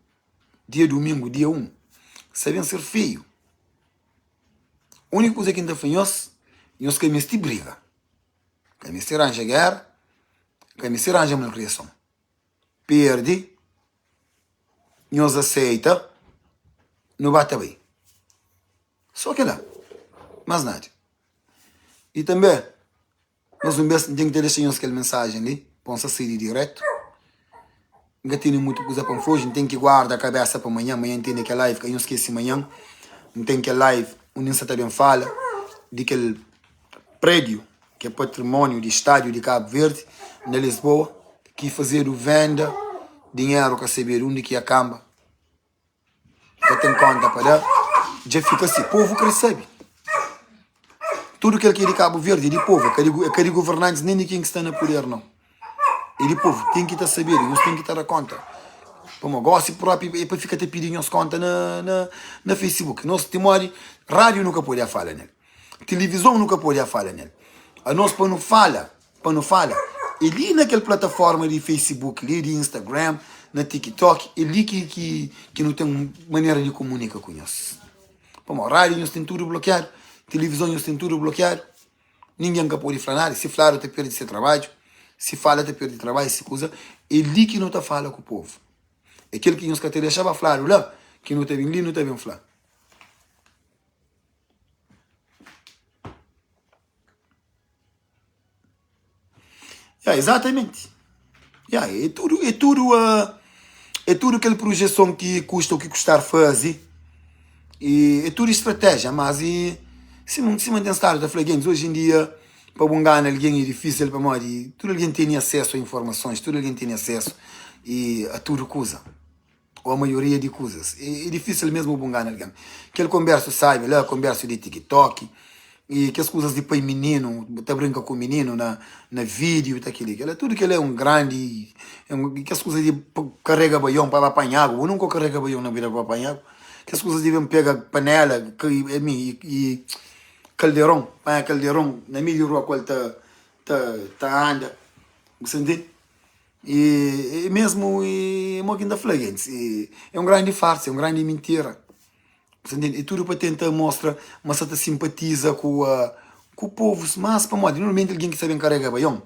S1: dia dumingu, dia 1, sta ben ser feiu. Úniku kuza ki N ta fla nhos, nhos ka meste briga, ka meste ranja géra, ka meste ranja malkriason. Perde, nhos aseita, nu ba ta bai. Sô kel-la, más nada. I tanbê. Mas un bes N ten ki ta dexa nhos kel mensajen li pa N sa sai di diretu. N ka tene mutu kuza pa N fla oji, N ten ki guarda kabesa pa manhan. Manhan N tene kel live, ka nhos skese manhan N ten kel live undi N sa ta ben fala di kel prédiu ki é patrimóniu di stádiu di Kabu Verdi na Lisboa ki fazedu venda, dinheru ka sabedu undi ki akamba. Ka ten konta pa da, dja fika si. Povu kre sabe. Tudu kel ki é di Kabu Verdi é di povu, é ka di, é ka di governantis nen di ken ki sta na puder, nau. É di povu. Ten ki ta sabedu, nhos ten ki ta da konta. Pamodi gosi propi é pa fika ta pidi nhos konta na na na Facebook. Nos timodi rádiu nu ka pode fala nel, tilivizon nu ka pode fala nel. Anos pa nu fala, pa nu fala é li na kel plataforma di Facebook li, di Instagram, na TikTok, é li ki ki ki nu ten manera di kumunika ku nhos. Pamodi rádiu nhos ten tudu blokiadu, tilivizon nhos ten tudu blokiadu. Ningen ka pode fla nada, si fladu ta perde se trabadju, si fala ta perde trabadju, si kuza. É li ki nu ta fala ku povu. É kel ki nhos ka ta dexa ba fladu la, ki nu ta ben li nu ta ben fla. Ya, exatamente. Ya, é tudo, é tudo, uh, é tudo kel projeção ki custa o ki custar faze. E é tudo estratégia, mas e se não se mantém estado ta fla gentis, hoje em dia pa bu ngana alguém é difícil pamodi tudo alguém tem acesso a informações, tudo alguém tem acesso e a tudo kuza. Ou a maioria di kuzas. É difícil mesmu bu ngana algen. Kel konbersu sabi la, konbersu di TikTok, i kes kuzas di poi mininu, bu ta brinka ku mininu na na vídiu ta kili kila. Tudu kila é un grandi, kes kuzas di karega baion pa ba panha agu, bu nunka karega baion na vida pa ba panha agu. Kes kuzas di ben pega panela i kalderon, panha kalderon na meiu di rua ku el ta ta anda, bu sa ntende? E mesmu e mo ki N ta fla gentis, e un grandi farsa, e un grandi mintira. Bu ntende? E tudu pa tenta mostra ma sa ta simpatiza ku ku povus, mas pamodi normalmenti algen ki sa ben karega baion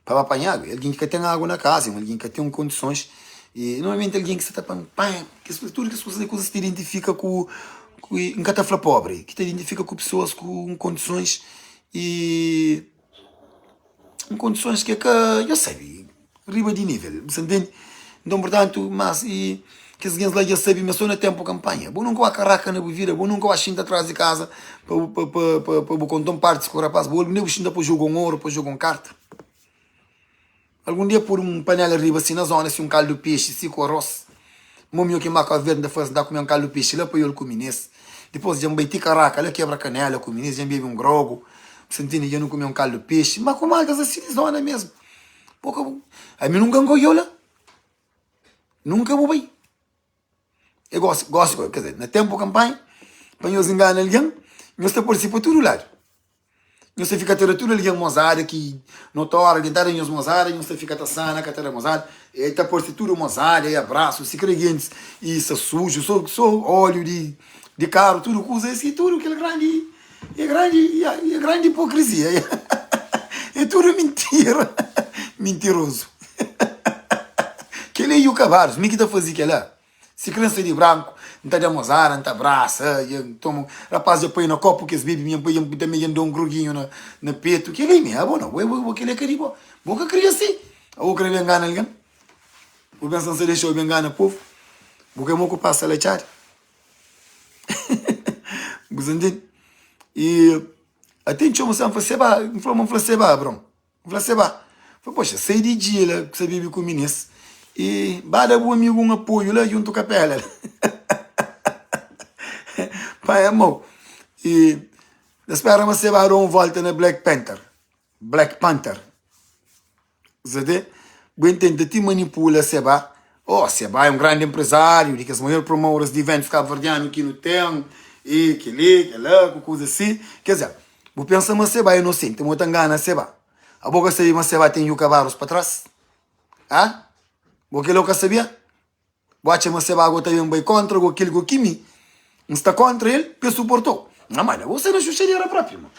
S1: pa ba panha agu é algen ki ka ten agu na kaza, é un algen ki ka ten kondisons, e normalmenti algen ki sa ta panha kes tudu kes kuzas li kuzas ki ta identifika ku ku N ka ta fla pobri, ki ta identifika ku pesoas ku kondisons e. N kondisons ki é ka, nhos sabe, riba di nível, bu sa ntende? Nton, purtantu, mas i kes gens la dja sabe ma so na ténpu kanpanha. Bu nunka ba karaka na bu vida, bu nunka ba xinta tras di kaza pa bu pa pa pa pa bu konta un partis ku rapaz, bu algun dia bu xinta pa joga un oru, pa joga un karta? Algun dia pur un panela riba si na zona si un kaldu pexi si ku aros. Mo mi o ki maka verde nta fasi nta kume un kaldu pexi la pa yol ku minis. Dipos dja nbai ti karaka la kebra kanela ku minis dja nbebe un grogu. Bu sa ntende dja nu kume un kaldu pexi. Ma ku maltas asi di zona mesmu. Bo ka bu ami nunka nka odjau la. Nunka bu bai. E gosi gosi keh dizer na tempu kampanha pa nhos ingana algen nhos ta parsi pa tudu ladu. Nhos ta fika ta da tudu algen mozada ki no ta ora algen ta da nhos mozada, nhos ta fika ta sana ka ta da mozada, e ta parse tudu mozada e abrasu, si kre gentis e sta suju, so so óliu di di karu tudu kuza es ki tudu kel grandi e grandi e grandi ipokrisia e tudu mintira mintirozu keli e Yuka Barros mi ki ta fazi kela. Si kre N sai di branku, N ta da mozada, N ta brasa, dja N toma, rapaz dja poi na kopu kes bebe, mi dja N tanbe dja N da un groginhu na na petu, kel-li mi, abo nau, bo bo kel-li é ka di bo, bo ka kria si, abo kre ben ngana algen? Bu pensa N sa dexa-u ben ngana povu? Bu ka é mo ku pasa la txada? Bu sa ntende? I ate N txoma N fla, Seba, N fla ma N fla Seba, Abron. N fla Seba, fla, poxa, sai di djia la ku sa bebe ku minis i ba da bu amigu un apoiu la djuntu kapela la. Panha mau. I N spera ma Seba da un volta na Black Panther, Black Panther. Sa te? Bu intenta ti manipula Seba. Oh, Seba é un grandi empresáriu, di kes maior promotoras di eventus kabuverdianu ki nu ten, i kel-li, kel-la, ku kuza si. Ker dizer, Bu pensa ma Seba é inosenti, ma bu ta ngana Seba. Abo ka sabe ma Seba ten Yuka Barros pa tras? Ha? Bo kel-la bu ka sabia? Bu atxa ma Seba go ta ben bai kontra go kel go ki mi N sta kontra el pa el suportou? Nha mano, bo sta na xuxadera propi, mo.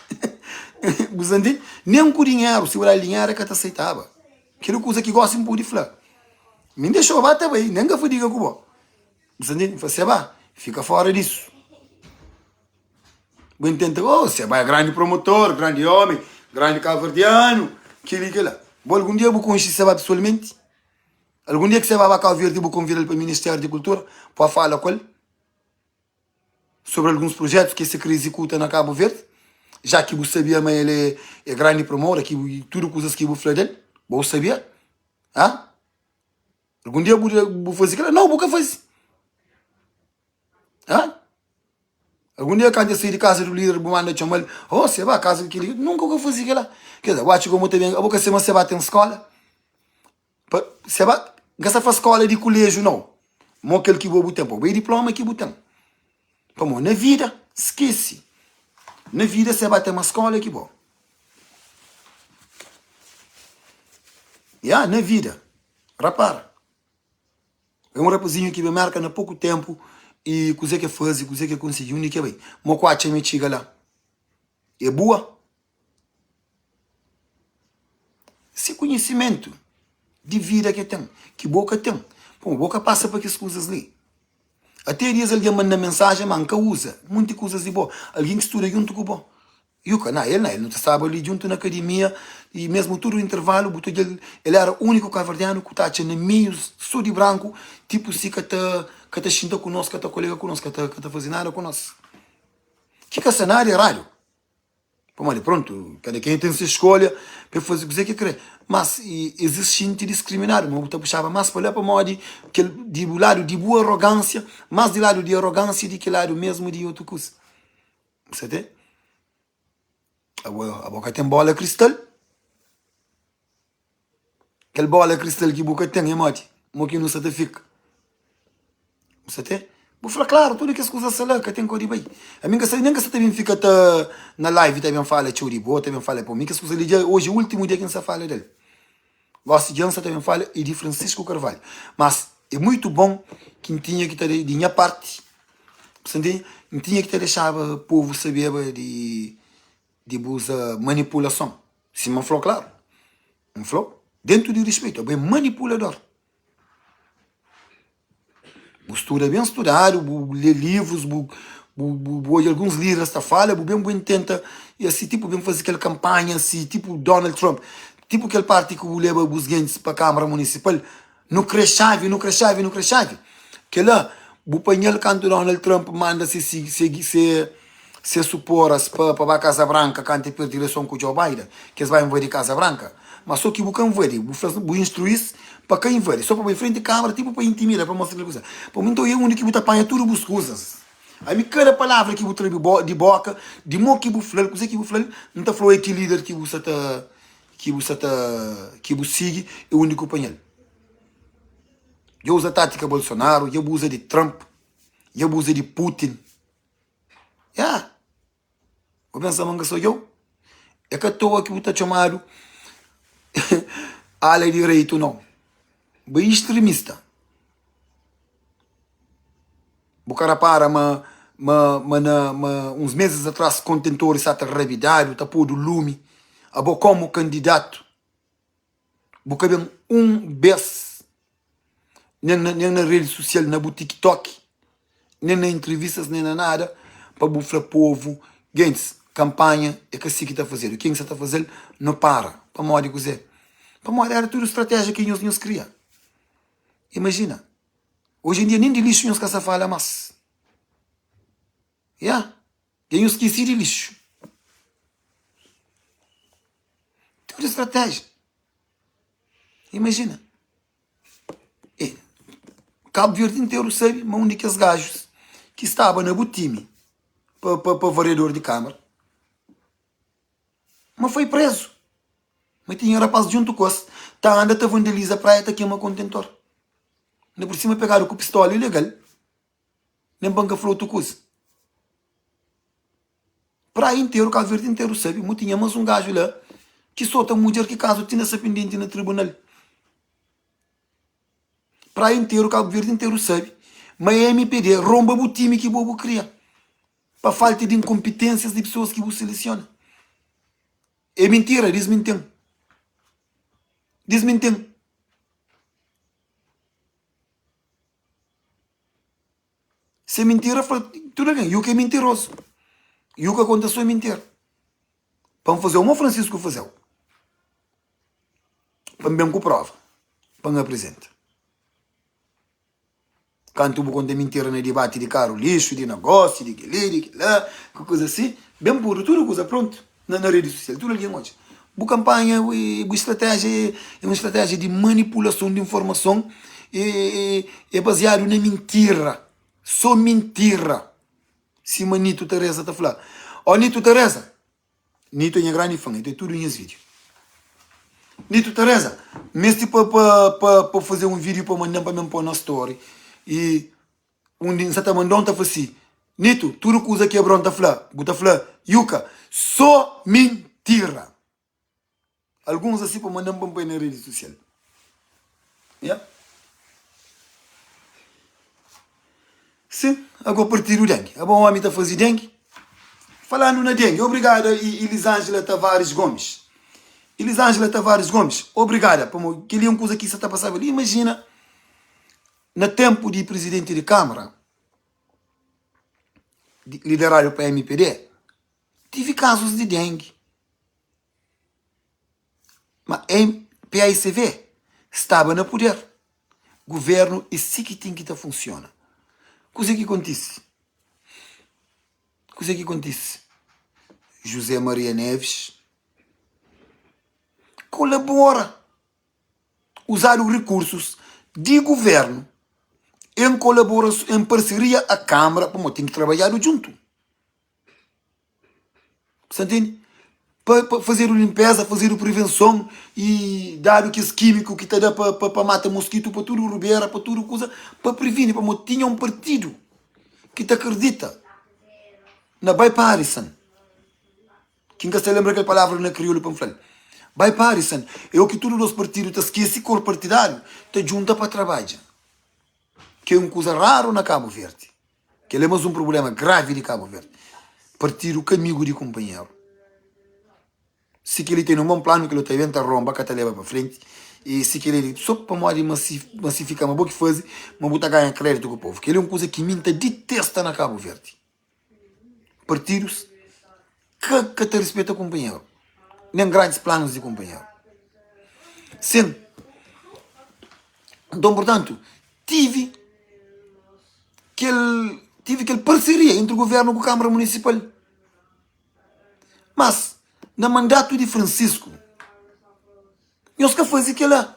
S1: Bu sta ntende? Nen ku dinheru, si bu dal dinheru el ka ta seitaba. Kel kuza ki gosi N pudi fla. Mi N dexau ba ta bai, nen N ka fadiga ku bo. Bu sta ntende? N fla, Seba, fika fora disu. Bu intenta, oh, Seba é grandi promotor, grandi omi, grandi kabuverdianu, kili kila. Bo algun dia bu konxi Seba pesoalmenti? Algun dia ki Seba ba Kabu Verdi bu konvida-l pa Ministériu di Kultura pa fala ku el sobri alguns projetus ki se kre izikuta na Kabu Verdi? Já ki bu sabia ma el é, é grandi promora, ki bu, tudu kuzas ki bu fla del, bo sabia? Ha? Algun dia bu, bu faze kila? Nau, bu ka faze. Ha? Algun dia kantu el sai di kaza di líder bu manda txoma-l, oh Seba, kaza di kel-li, nunka bu ka faze kel-la. Ker dizer, bu atxa ki bu ta ben, abo ka sima Seba ten skola? Pa Seba, N ka sta fla skola di kuleju nau. Mo kel ki bo bu ten, pa bo é diploma ki bu ten. Pamo na vida, skese. Na vida se ba ten mas skola ki bo. Ya, na vida. Rapara. É un rapazinhu ki ben Merka na poku tenpu i kuze ke faze, kuze ke konsigi, undi ke bai. Mo ku atxa ma e txiga la. E bua. Se konhisimentu di vida ke ten, ki bo ka ten. Pamo bo ka pasa pa kes kuzas li. Até dias algen manda mensajen ma N ka uza munti kuzas di bo. Algen ki studa djuntu ku bo. Yuka, na el na el nu ta staba li djuntu na akademia i mesmu tudu intervalu bu ta odja-l el era uniku kaverdianu ku ta atxa na meiu so di branku tipu si ka ta ka ta xinta ku nos ka ta kolega ku nos ka ta ka ta faze nada ku nos ki ka sta nada eradu pamodi prontu kada kenha ten se skolha pa el faze kuze ki el kre mas es xinti diskriminadu ma bu ta puxaba mas pa la pamodi kel di bu ladu di bu arogansia mas di ladu di arogansia di ki ladu mesmu di otu kuza. Bu sa ten? Abo, abo ka ten bola kristal? Kel bola kristal ki bu ka ten é modi? Mo ki nu sa ta fika? Bu sa ten? Bu fla klaru, tudu kes kuza sa la ka ten kau di bai. Ami ka sa, nen ka sa ta ben fika ta na live ta ben fala txeu di bo, ta ben fala po mi kes kuza li dja oji é ultimu dia ki N sa fala del. Gosi dja N sa ta ben fala é di Francisco Carvalho. Mas é muitu bon ki N tinha ki ta di nha parti N tinha ki ta dexaba povu sabeba di di bus manipulason. Sima N fla-u klaru, N fla-u dentu di rispeitu, abo é manipulador. Bu studa ben studadu, bu lê livrus, bu bu bu odja alguns líderes ta fala, bu ben bu intenta i asi tipu ben faze kel kanpanha asi tipu Donald Trump, tipu kel parti ki bu leba bus gentis pa Kamara Munisipal, Nu kre xavi, nu kre xavi, nu kre xavi. Kela bu panhal kantu Donald Trump manda se se se se suporas pa pa ba Casa Branca kantu e perdi ileison ku Joe Biden, ki es ba invadi Casa Branca. Ma so ki bu ka invadi, bu fla bu instruis pa ka invadi, so pa bai frenti kamara tipu pa intimida, pa mostra kel kuza. Pa mi nton e undi ki bu ta panha tudu bus kuzas. Ami kada palavra ki bu tra di boka, di mo ki bu flal, kuze ki bu flal, N ta flau e ki lider ki bu sa ta ki bu sa ta ki bu sigi e undi ku panhal. Dja uza tátika Bolsonaro, dja bu uza di Trump, dja bu uza di Putin. Ya! Bu pensa ma N ka sa odjau? É ka toa ki bu ta txomadu ala direitu nau. Bu é istremista. Bu ka rapara ma ma ma na ma uns meses atrás kontentoris sa ta rabidadu, ta podu lumi. Abo komu kandidatu bu ka ben un bes nen na nen na redi susial, na bu tiktok, nen na entrevistas, nen na nada pa bu fla povu, gentis kanpanha é ka si ki ta fazedu, ken ki sa ta fazel no para. Pamodi kuzê? Pamodi era tudu stratéjia ki nhos nhos kria. Imajina. Oji en dia nen di lixu nhos ka sa fala mas. Ya, dja nhos skisi di lixu. Tudu stratéjia. Imajina. E, Kabu Verdi interu sabe ma un di kes gajus ki staba na bu timi pa, pa, pa variador di kamara, ma foi prezu. Ma tinha rapaz djuntu ku es ta anda ta vandaliza praia ta kema kontentor. Inda por sima pegadu ku pistola ilegal, nen pa N ka fla otu kuza. Praia interu, Kabu Verdi interu sabe ma tinha mas un gaju la ki sota mudjer ki kazu tinha sa pendenti na tribunal. Praia interu, Kabu Verdi interu sabe ma MPD ronba bu timi ki bo bu kria pa falta di inkonpitensias di pesoas ki bu selesiona. É mintira, disminti-m. Disminti-m. Se é mintira, fla tudu algen, Yuka é mintirozu. Yuka konta sô mintira. Pa N faze-u mo Francisco faze-u. Pa N ben ku prova, pa N aprizenta. Kantu bu konta mintira na dibati di karu lixu, di nagósiu, di kel-li, di kel-la, ku kuza si, ben podu tudu kuza prontu na na redi susial, tudu algen odja. Bu kanpanha, bu stratéjia é un stratéjia di manipulason di informason e é baziadu na mintira, sô mintira, sima Nito Teresa ta fla. Ó Nito Teresa! Nito é nha grandi fã, el tem tudo nhas vídeo. Nito Teresa, mesti pa pa pa pa fazer um vídeo pa mandam pa mim pôr na story. I undi N sa ta manda-u N ta fla si, Nito, tudu kuza ki Abron ta fla, bu ta fla Yuka, sô mintira! Alguns asi pa manda-m pa N poi na redi susial. Ya. Sin, ago partidu dengue. Abo omi ta fazi dengue? Falandu na dengue, obrigada Elisângela Tavares Gomes. Elisângela Tavares Gomes, obrigada, pamo kel-li é un kuza ki sa ta pasaba li. Imajina na tenpu di prizidenti di Kámara, lideradu pa mpd, tive kazus di dengue. Ma paicv staba na puder. Guvernu e si ki ten ki ta funsiona. Kuze ki kontise? Kuze ki kontise? José Maria Neves kolabora, uzadu rikursus di guvernu en kolaborason, en parseria a Kamara, pamodi ten ki trabadjadu djuntu. Sa ntende? Pa pa fazedu linpeza, fazedu prevenson i dadu kes kímiku ki ta da pa pa mata moskitu pa tudu rubera, pa tudu kuza, pa privini. Pamodi tinha un partidu ki ta kridita na bipartisan, ki N ka sta lenbra kel palavra na kriolu pa N fla-l. Bipartisan é o ki tudu dos partidu ta skese kor partidáriu, ta djunta pa trabadja, ki é un kuza raru na Kabu Verdi. Kel é más un prubléma gravi di Kabu Verdi. Partidu ka amigu di kunpanheru. Si kel-li tene un bon planu, kel otu ta ben ta ronba, ka ta leba pa frenti. I si kel-li so pamodi masifika ma bo ki faze, ma bu ta ganha kréditu ku povu. Kel-li é un kuza ki mi N ta ditesta na Kabu Verdi. Partidus ka ka ta rispeta kunpanheru, nen grandis planus di kunpanheru. Sin, nton purtantu, tivi kel tivi kel parseria entri guvernu ku Kamara Munisipal. Mas, na mandatu di Francisco, nhos ka faze kela.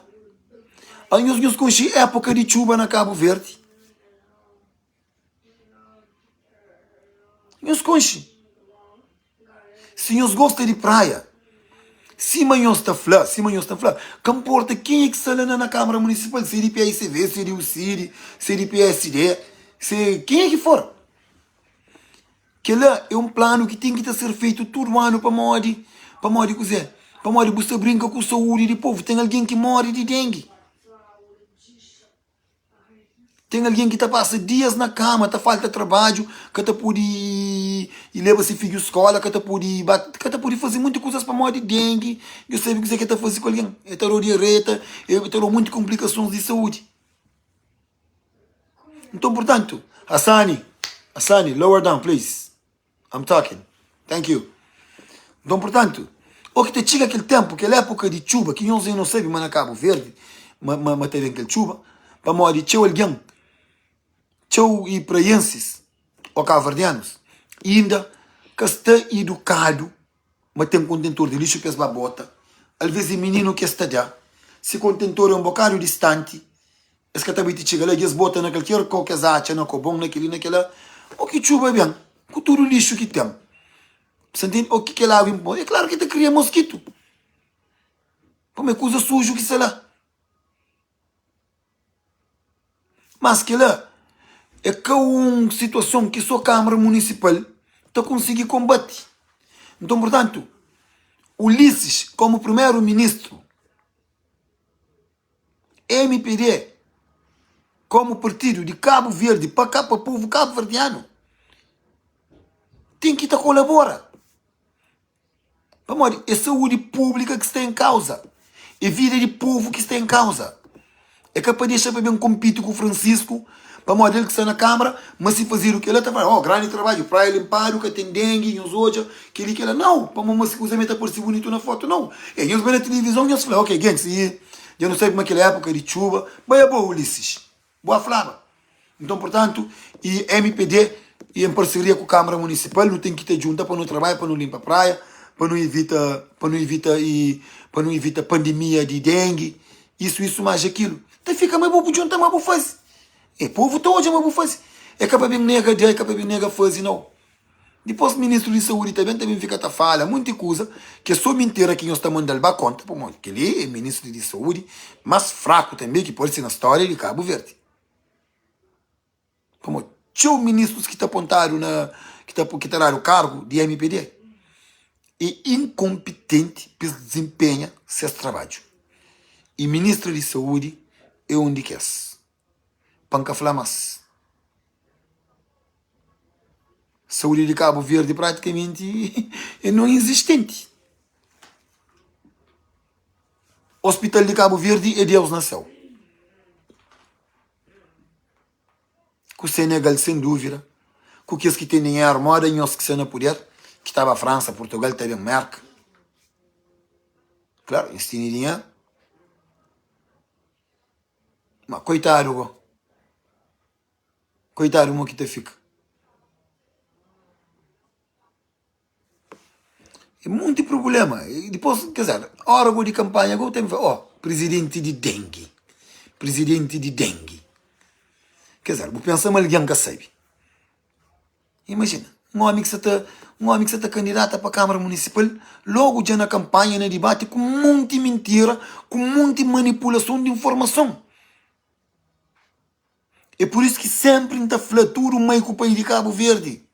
S1: Anhos nhos konxe époka di txuba na Kabu Verdi? Nhos konxe. Si nhos gosta di praia, sima nhos ta fla, sima nhos ta fla, ka nporta kenha ki sta la na Kamara Munisipal, si é di PICV, si é di UCID, si é di psd, si é kenha ki for. Kel-la é un planu ki ten ki ta ser fetu tudu anu pamodi, pamodi kuzê? Pamodi bu sta brinka ku saúdi di povu. Ten algen ki móre di dengi. Ten algen ki ta pasa dias na kama, ta falta trabadju, ka ta pode leba se fidju skóla, ka ta pode ba, ka ta pode faze monti kuzas pamodi dengi. Nhos sabe kuzê ki el ta faze ku algen? El ta da-u diareia, el ta da-u monti konplikasons di saúdi. Nton, purtantu, Hassani, Hassani, lower down, please. I'm talking. Thank you. Nton, purtantu, o ki ta txiga kel tenpu, kel époka di txuba, ki nhos inda sabe ma na Kabu Verdi ma, ma, ma ta ben kel txuba, pamodi txeu algen, txeu i praiensis o kabuverdianus inda ka sta idukadu ma ten kontentor di lixu pa es ba bota. Alvês é mininu ki es ta da. Si kontentor é un bokadu distanti, Es ka ta bai ti txiga la, dja es bota na kalker kau ki es atxa, na kobon, na kel-li, na kel-la. Ô ki txuba ben, ku tudu lixu ki ten. Sa ntende? Ô ki kel agu inpon. É klaru ki ta kria moskitu. Pamodi é kuza suju ki sta la. Mas kel-la é ka un situason ki sô Kamara Munisipal ta konsigi konbati. Nton, purtantu, Ulisses, komu primeru-ministru, Mpd komu partidu di Kabu Verdi pa ka pa povu kabuverdianu ten ki ta kolabora pamodi é saúdi públika ki sta en kauza é vida di povu ki sta en kauza é ka pa dexa pa ben konpiti ku Francisco Pamodi el ki sta na kamara, ma si fazedu kela ta fla, oh grandi trabadju, praia linpadu, ka ten dengi, nhos odja keli kela. Nau, pamodi ma si kuza me ta parse bunitu na fotu, nau. E nhos bai na tilivizon nhos fla, ok gentis, i dja nu sabe ma kel epoka di txuba, bai abo Ulisses, bo a flaba. Nton purtantu, i mpd i en parseria ku kamara munisipal nu ten ki ta djunta pa nu trabadja pa nu linpa praia, pa nu ivita, pa nu ivita i pa nu ivita pandemia di dengi, isu isu mas akilu. Ta fika ma bo bu djunta ma bu faze. E povu ta odja ma bu faze. E ka pa ben nega da, e ka pa ben nega faze, nau. Dipos ministru di saúdi ta ben, ta ben fika ta fala munti kuza ki é so mintira ki nhos ta manda-l ba konta, pamodi kel-li é ministru di saúdi mas fraku tanbe ki parse na stória di Kabu Verdi. Pamodi txeu ministrus ki ta apontadu na ki ta ki ta dadu kargu di MPD é inkonpitenti pa es dizinpenha ses trabadju. I ministra di saúdi é un di kes. Pa N ka fla más. Saúdi di Kabu Verdi pratikamenti é non izistenti. Ospital di Kabu Verdi é Deus na séu. Ku Senegal sen dúvida, ku kes ki ten dinheru moda nhos ki sta na puder, ki ta ba Fransa, Purtugal, ta ben Merka. Klaru, es tene dinheru. Ma koitadu go. Koitadu mo ki ta fika. É monti prubléma. I dipôs, ker dizer, óra go di kanpanha go ten fla, ó, prizidenti di dengi, prizidenti di dengi. Ker dizer, bu pensa ma algen ka sabe. Imajina, un ómi ki sa ta, un ómi ki sa ta kandidata pa Kámara Munisipal, lógu dja na kanpanha, na dibati, ku monti mintira, ku monti manipulason di informason. É pur isu ki sénpri N ta fla tudu mai ku pai di Kabu Verdi,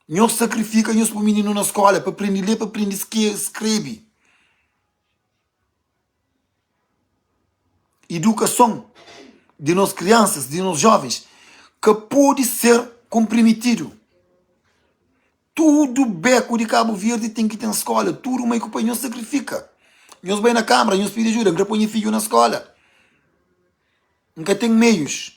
S1: Nhos sakrifika nhos poi mininu na skóla pa prende lé, pa prende skrebe. Idukason di nos kriansas, di nos jóvens, ka pode ser konprimitidu. Tudu béku di Kabu Verdi ten ki ten skóla. Tudu mai ku pai, nhos sakrifika. Nhos bai na kámara, nhos pidi ajuda. N kre poi nha fidju na skóla. N ka ten meius.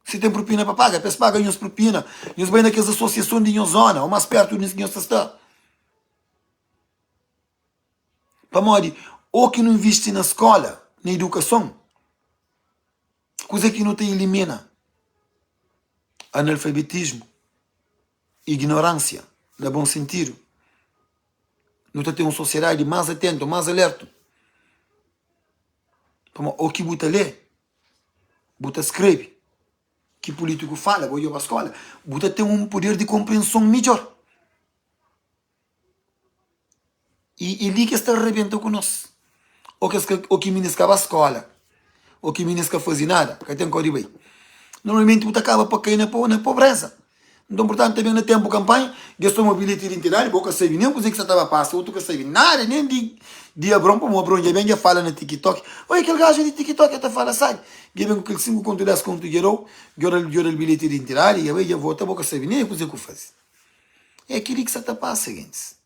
S1: Si ten propina pa paga, pa es paga nhos propina. Nhos bai na kes asosiason di nhos zona ô más pértu di ki nhos ta sta. Pamodi ô ki nu invisti na skóla, na idukason, kuzê ki nu ta ilimina? Analfabetismu, ignoránsia, na bon sentidu. Nu ta ten un sosiadadi más atentu, más alertu. Pamodi ô ki bu ta lé, bu ta skrebe, ki pulítiku fala, bo djoba skóla, bu ta ten un puder di konprenson midjór. I é li ki es ta rabenta ku nos. Ô ki es ka, ô ki minis ka ba skóla, ô ki minis ka faze nada, ka ten kau di bai. Normalmenti bu ta kaba pa kai na na pobréza. Nton, purtantu, ta ben na ténpu kanpanha, dja es toma bilheti di identidadi, bo ka sabe nen kuzê ki sa ta ba pasa, otu ka sabe nada nen di di Abron, pamodi Abron dja ben dja fala na TikTok, Oi, kel gaju di TikTok el ta fala sabi, dja ben ku kel 5 kontu, 10 kontu dja dau, dja dal dja dal bilheti di identidadi, dja bai dja vota, bo ka sabe nen kuzê ku faze. É kel-li ki sa ta pasa, gentis.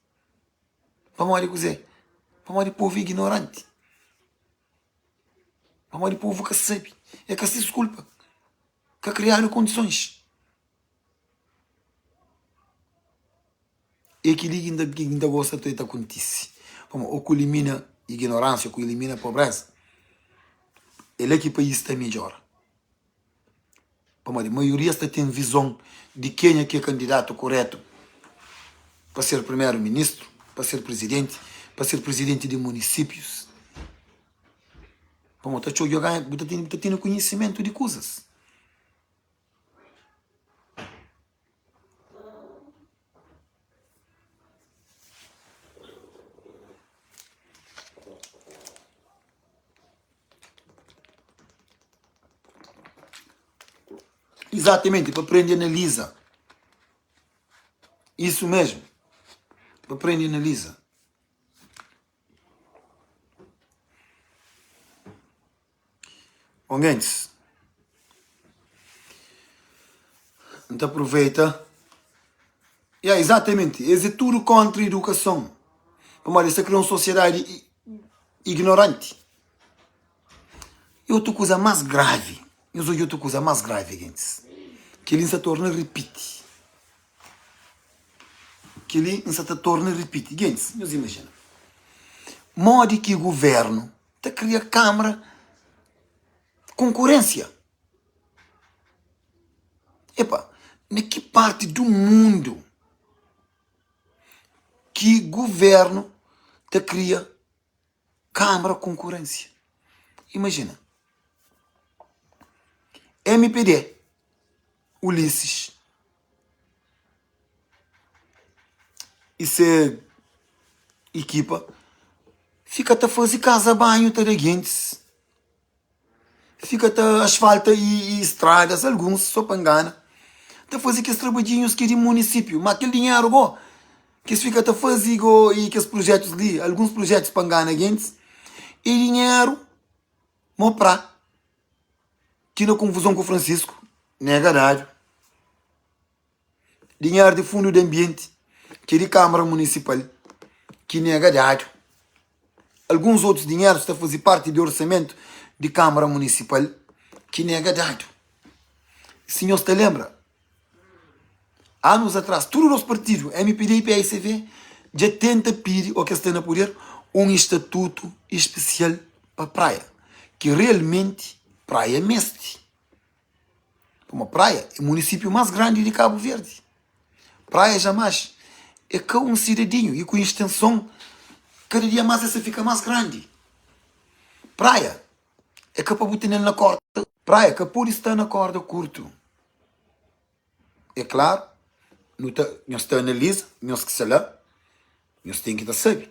S1: Pamodi kuzê? Pamodi povu é ignoranti. Pamodi povu ka sabe, é ka ses kulpa. Ka kriadu kondisons. É kel-li ki N ta gosta ta ta kontise. Pamodi ô ku ilimina ignoránsia, ô ku ilimina pobréza, é la ki país ta midjora. Pamodi maioria sta ten vizon di kenha ki é kandidatu korétu pa ser primeru ministru, pa ser prizidenti, pa ser prizidenti di munisípius. Pamodi ta txeu djoga, bu ta tene konhisimentu di kuzas. Exatamente, pa prende analiza. Isso mesmo. Pa prende analiza. Bom gentis, N ta aproveita. Ya, exatamente, es é tudu kontra idukason, pamodi es ta kria un sosiedadi ignoranti. I otu kuza más gravi, nhos odja otu kuza más gravi gentis, kel-li N sta torna ripiti, kel-li N sta ta torna ripiti, gentis, nhos imajina modi ki govérnu ta kria kamara konkurensia. Epa, na ki parti du mundu ki guvernu ta kria kamara konkurensia? Imajina, MPD, Ulisses i se ekipa fika ta faze kaza banhu ta da gentis. Fika ta asfalta i stradas, alguns so pa ngana, ta faze kes trabadjinhus ki é di munisípiu. Má kel dinheru gó ki es fika ta faze gó i kes prujétus li, alguns prujétus pa ngana gentis, é dinheru mó prá ki na konfuzon ku Francisco nega dadu. Dinheru di fundu di anbienti ki é di Kámara Munisipal ki nega dadu. Alguns otus dinherus ta faze parti di orsamentu di Kámara Munisipal ki nega dadu. Si nhos ta lenbra, anus atras, tudu nos partidu, mpd i PSV, dja tenta pidi, o kes sta na puder, un estatutu espesial pa Praia, ki realmenti Praia meste. Pamodi Praia é munisípiu más grandi di Kabu Verdi. Praia jamais é ka un sidadinhu i ku istenson kada dia más el sa fika más grandi. Praia é ka pa bu tene-l na korda. Praia ka pode sta na korda kurtu. É klaru, nu ta, nhos ta analiza, nhos ki sta la, nhos ten ki ta sabe.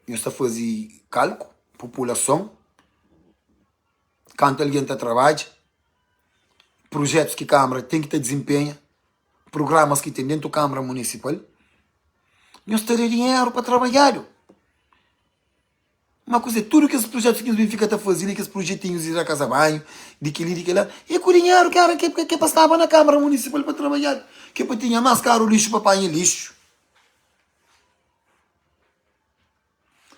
S1: Nhos ta faze kalku, populason. Kantu algen ta trabadja, prujetus ki Kamara ten ki ta dizinpenha, prugramas ki ten dentu Kamara Munisipal, nhos ta da dinheru pa trabadjadu. Ma kuzê, tudu kes prujetus ki nhos ben fika ta faze li, kes prujetinhus di da kaza banhu, di kel-li, di kel-la, e ku dinheru ki era ki pa staba na Kamara Munisipal pa trabadjadu, ki pa tinha más karu lixu pa panha lixu.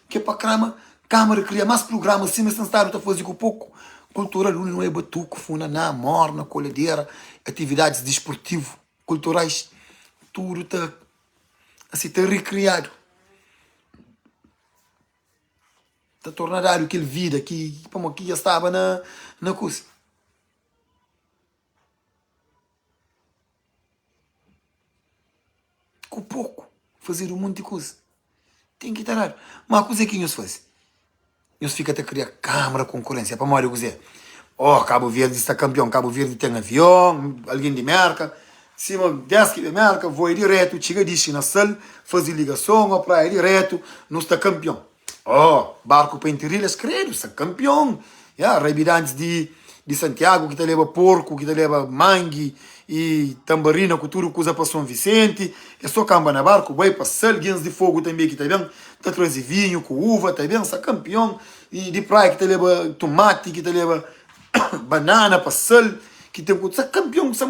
S1: Ke pa krama Kamara kria mas prugrama sima es ten stadu ta faze ku poku kultural undi nu é batuku, funaná, morna, koladera, atividadis disportivu, kulturais, tudu ta asi ta rikriadu, ta torna dadu kel vida ki pamodi ki dja staba na na kusa. Ku poku fazedu monti kuza. Ten ki ta dadu. Ma kuzê ki nhos faze? Nhos fika ta kria kamara konkurensia. Pamodi kuzê? Oh, Kabu Verdi sta kanpion, Kabu Verdi ten avion, algen di Merka, sima des ki ben Merka, voa diretu, txiga dixi na Sal, faze ligason o praia diretu, nu sta kanpion. Oh, barku pa Intirilhas, kredu, sta kanpion. Ya, rabidantis di di Santiagu ki ta leba porku, ki ta leba mangi i tanbarina ku tudu kuza pa Son Visenti, é so kanba na barku, bai pa Sal, gens di Fogu tanbe ki ta ben, ta traze vinhu ku uva, ta ben, sta kanpion. I di Praia ki ta leba tumati, ki ta leba banana pa Sal, ki ten ku, sta kanpion, sta,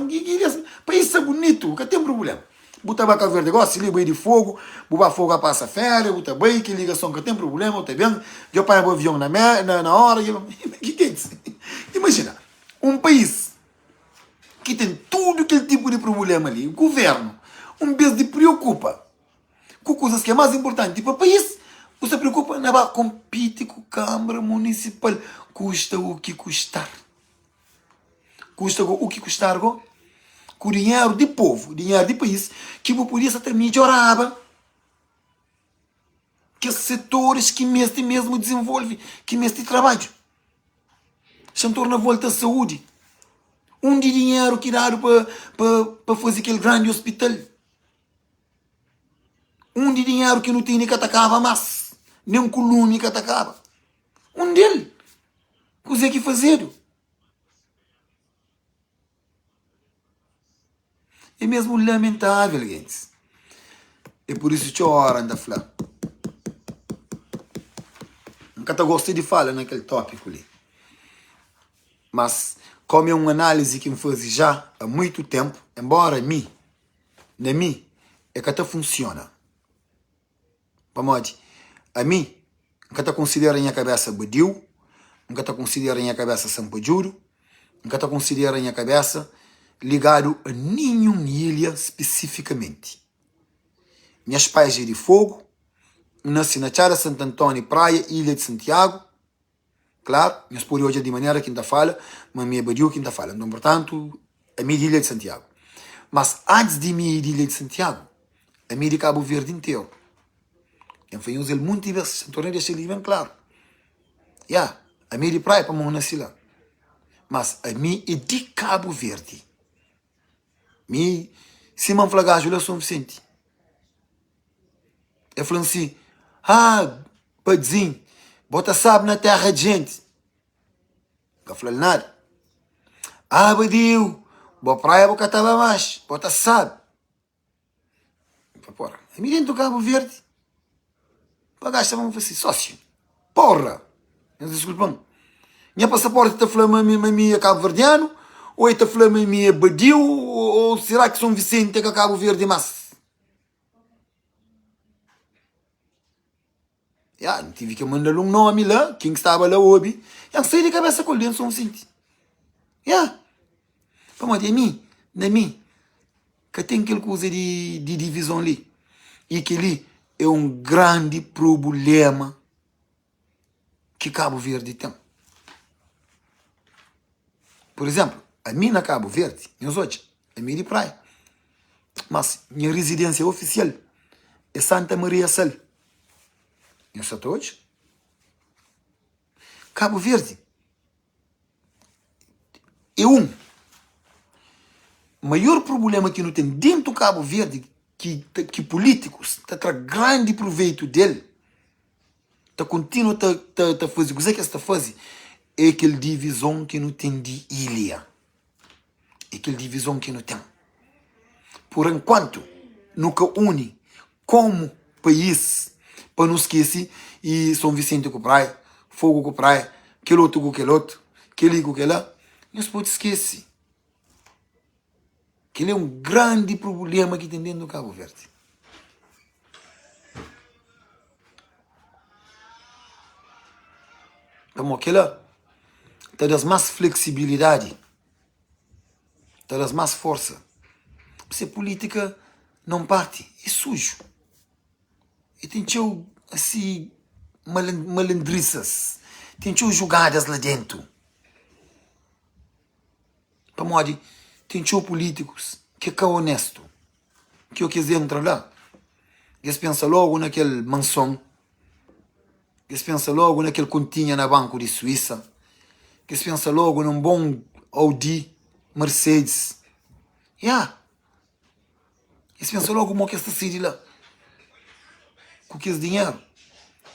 S1: país sta bunitu, ka ten prubulema. Bu ta ba Cabo Verde gosi li, bai di Fogo, bu ba Fogo a pasa féria, bu ta bai, ki ligason ka ten prubulema, bu ta ben, dja panha bu avion na na na ora, dja ki ki Imajina, un país ki ten tudu kel tipu di prubulema li, guvernu, un bes di priokupa ku kuzas ki é más inpurtanti pa país, bu sta priokupa na ba konpiti ku Kamara Munisipal, kusta u ki kustar. Kusta go u ki kustar go, ku dinheru di povu, dinheru di país, ki bu podia sa ta midjoraba kes setoris ki meste mesmu dizenvolve, ki meste trabadju. Xa-m torna volta saúdi, undi dinheru ki dadu pa pa pa faze kel grandi ospital? Undi dinheru ki nu tene ka ta kaba mas, nen ku lumi ka ta kaba. Undi el? Kuzê ki fazedu? É mesmu lamentável, gentis. É pur isu txeu óra N ta fla, N ka ta gosta di fala na kel tópiku li, mas kómu é un análizi ki N faze já há muitu ténpu, enbóra mi, na mi, é ka ta funsiona. Pamodi ami N ka ta konsidera nha kabésa badiu, N ka ta konsidera nha kabésa sanpadjudu, N ka ta konsidera nha kabésa ligadu a ninhun ilha spesifikamenti. Nhas pais é di Fogu, N nase na Txada Santantóni, Praia, Ilha di Santiagu. Klaru, nhos pode odja di manera ki N ta fala ma mi é badiu ki N ta fala. Nton, purtantu, ami é di Ilha di Santiagu. Mas antis di mi é di Ilha di Santiagu, ami é di Kabu Verdi interu. N fla nhos el munti bes, N torna dexa li ben klaru. Ya, ami é di Praia pamodi N nasi la. Mas ami é di Kabu Verdi. Mi, sima N fla gaju la Son Visenti. El fla-m si, Ah, Padzin, bo ta sabe na terra di jenti. Ka fla-l nada. Ah, badiu, bo praia bo ka ta ba más, bo ta sabe. N fla, porra, ami dentu Kabu Verdi, pa gasta pa N fla si, sósiu, porra, nhos diskulpa-m, nha pasaporti ta fla ma mi é kabuverdianu ô el ta fla ma mi é badiu ô será ki Son Visenti é ka Kabu Verdi más? Ya, N tive ki manda-l un nomi la, ken ki staba la obi, ya, N sai di kabesa ku el dentu Son Visenti. Ya, pamodi ami, na mi, ka ten kel kuza di di divizon li. I kel-li é un grandi prubléma ki Kabu Verdi ten. Pur izénplu, ami na Kabu Verdi, nhos odja, ami é di Praia, mas nha rizidénsia ofisial é Santa Maria Sal. Nhos sa ta odja? Kabu Verdi é un maior prubléma ki nu ten dentu Kabu Verdi ki ki pulítikus ta tra grandi pruveitu del, ta kontinua ta ta ta faze kuzê ki es ta faze, é kel divizon ki nu ten di ilha. É kel divizon ki nu ten. Pur enkuantu nu ka uni komu país pa nu skese i Son Visenti ku Praia, Fogu ku Praia, kel otu ku kel otu, kel-li ku kel-la, nhos pode skese. Kel-li é un grandi prubléma ki ten déntu Kabu Verdi. Pamodi kel-la ta da-s más fleksibilidadi. Ta da-s más forsa. Se pulítika na un párti é suju. E ten txeu asi malandrisas, ten txeu jugadas la déntu. Pamodi ten txeu pulítikus ki é ka onéstu, ki ô ki es entra la, es pensa lógu na kel manson. Es pensa lógu na kel kontinha na banku di Suísa. Es pensa lógu na un bon Audi, Mercedes. Ya! Es pensa lógu mo ki es ta sai di la ku kes dinheru.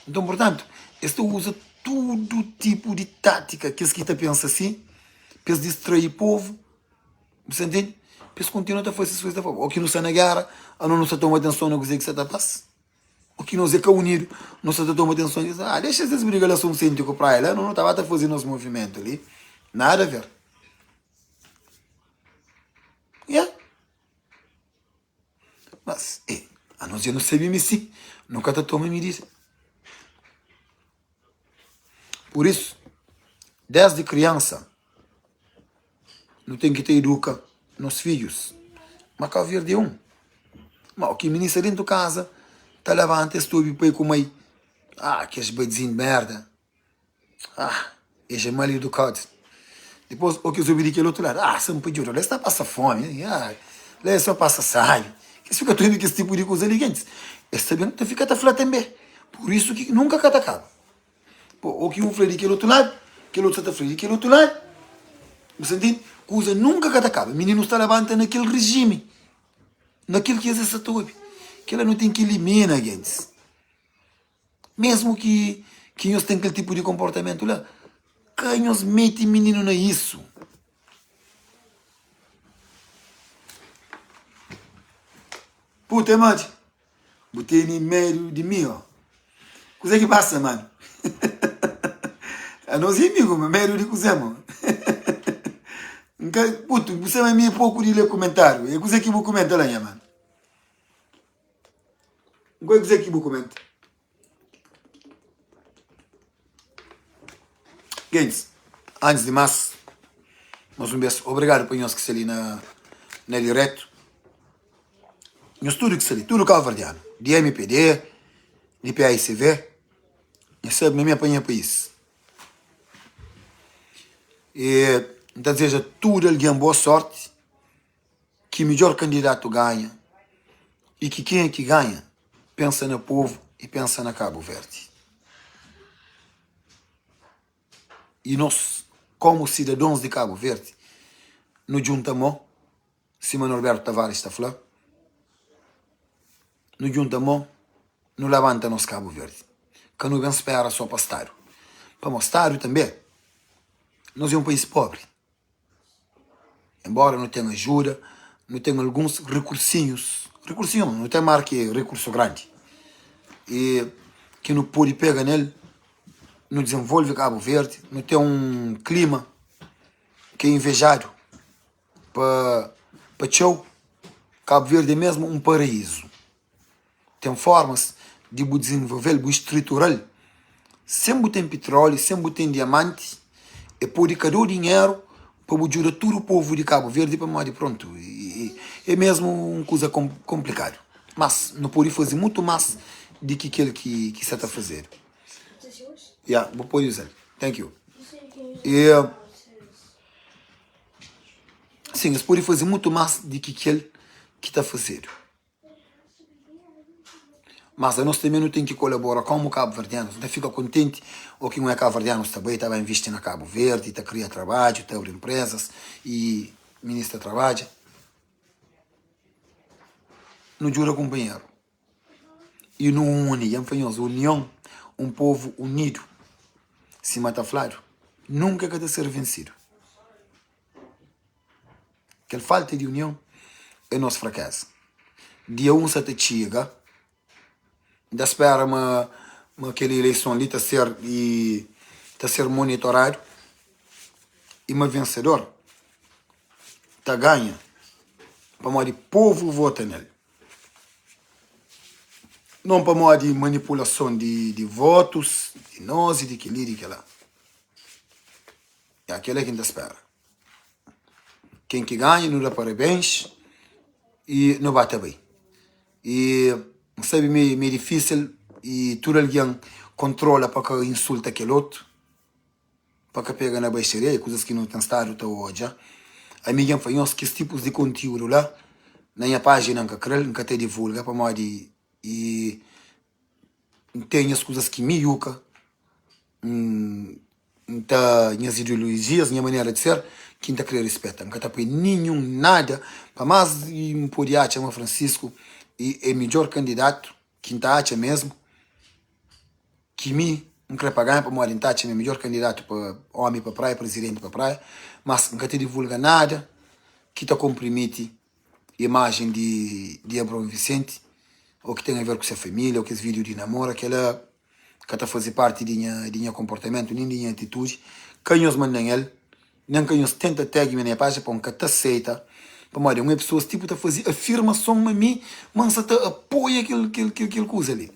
S1: Nton, purtantu, es ta uza tudu tipu di tátika, kes ki ta pensa si, pa es distrai povu. Bu sta ntende? Pa es kontinua ta fase ses kuza. Ô ki nu sta na géra, anos nu sta toma atenson na kuzê ki sta ta pasa. O ki nos é ka unidu, nos sa ta toma atenson di ah, dexa es briga la Sonsente ku Praia la, no ta ba ta faze nos movimentu li. Nada a ver. Yeah. Mas, eh, anos dja no sabe mi si, no ka ta toma midida. Pur isu, desdi kriansa, Nu ten ki ta iduka nos fidjus. Ma Kau Verdi é un. Ma o ki mininu sta dentu kaza ta labanta es ta obi pai ku mai, ah kes badizinhu di merda, ah es é mal edukadu. Dipôs o ki es obi di kel otu ladu, ah sanpadjudu la es ta pasa fomi, ah la es so pasa sabi. Es fika ta obi kes tipu di kuza li gentis, es ta ben ta fika ta fla tanbe. Pur isu ki nunka ka ta kaba. Pô, o ki un fla di kel otu ladu, kel otu sa ta fla di kel otu ladu. Bu sta ntende? Kuza nunka ka ta kaba. Mininus ta labanta na kel rijimi, na kel ki es sa ta obi. Kila nu ten ki elimina, gentis. Mesmu ki ki nhos ten kel tipu di konportamentu la, ka nhos meti mininu na isu. Puta, é modi? Bu tene medu di mi ó? Kuzê ki pasa mano? Anos é amigu ma medu di kuzê mo? Nka putu bu sabe mi é poku di lê kumentáriu é kuzê ki bu kumenta la nha mano? Nka kuzê ki bu kumenta? Gentis, antis di más, más un bês obrigadu pa nhos ki sta li na na diretu. Nhos tudu ki sta li, tudu kabuverdianu, di mpd, di paicv, nhos sabe ma mi é pa nha país. E N ta dizeja tudu algen boa sorti, ki midjór kandidatu ganha i ki kenha ki ganha pensa na povu i pensa na Kabu Verdi. I nos, komu sidadons di Kabu Verdi, nu djunta mô, sima Norberto Tavares ta fla, nu djunta mô, nu labanta nos Kabu Verdi. Ka nu ben spera so pa Stadu, pamodi Stadu tanbe. Nos é un país pobri. Enbóra nu ten ajuda, nu ten alguns rikursinhus, rikursinhu nu ten mar ki rikursu grandi, i ki nu pode pega nel, nu dizenvolve Kabu Verdi, nu ten un klima ki é invejadu pa pa txeu, Kabu Verdi é mesmu un paraízu. Ten formas di bu dizenvolve-l, bu strutura-l, sen bu ten pitróliu, sen bu ten diamanti, e pode ka da-u dinheru pa bu djuda tudu povu di Kabu Verdi pamodi prontu, é mesmu un kuza konplikadu. Mas nu pode faze mutu más di ki kel ki sa ta fazedu. Ya, bu pode uza-l. Thank you. E, sin, es pode faze mutu más di ki kel ki ta fazedu. Mas anos tanbe nu ten ki kolabora komu kabuverdianus. N ta fika kontenti o ki un é kabuverdianus ta bai ta bai invisti na Kabu Verdi, ta kria trabadju, ta abri inprezas i minis ta trabadja. Nu djuda kunpanheru i nu uni. Dja N fla nhos, union, un povu unidu, sima ta fladu, nunka ka ta ser vensidu. Kel falta di union é nos frakeza. Dia 1 sa ta txiga, N ta spera ma ma kel ileison li ta ser i ta ser monitoradu i ma vensedor ta ganha pamodi povu vota nel, non pamodi manipulason di votus di nos i di kel-li i di kel-la. Ya, kel-la ki N ta spera. Ken ki ganha nu da parabens i nu ba ta bai. I N sabe ma é difísil i tudu algen kontrola pa ka insulta kel otu, pa ka pega na baixaria i kuzas ki nu ten stadu ta odja. Ami dja N fla nhos kes tipus di kontiúdu la na nha pájina N ka kre-l, N ka ta divulga pamodi i N ten nhas kuzas ki mi yuka. N ta nhas ideolojias, nha manera di ser ki N ta kre rispeta. N ka ta poi ninhun nada pa más N pode atxa ma Francisco é midjór kandidatu ki N ta atxa mesmu ki mi N kre pa ganha pamodi N ta atxa ma é midjór kandidatu pa ómi pa praia, prizidenti pa praia, mas N ka ta divulga nada ki ta konprimiti imajen di Abraão Vicente ô ki ten aver ku se família ô kes vídiu di namora, kel-la ka ta faze parti di nha di nha konportamentu nen di nha atitudi. Ka nhos manda-m el, nen ka nhos tenta tag mi na nha pájina pa N ka ta seita, pamodi un é pesoas tipu ta faze afirmason ma mi ma N sa ta apoia kel kel kel kel kuza li.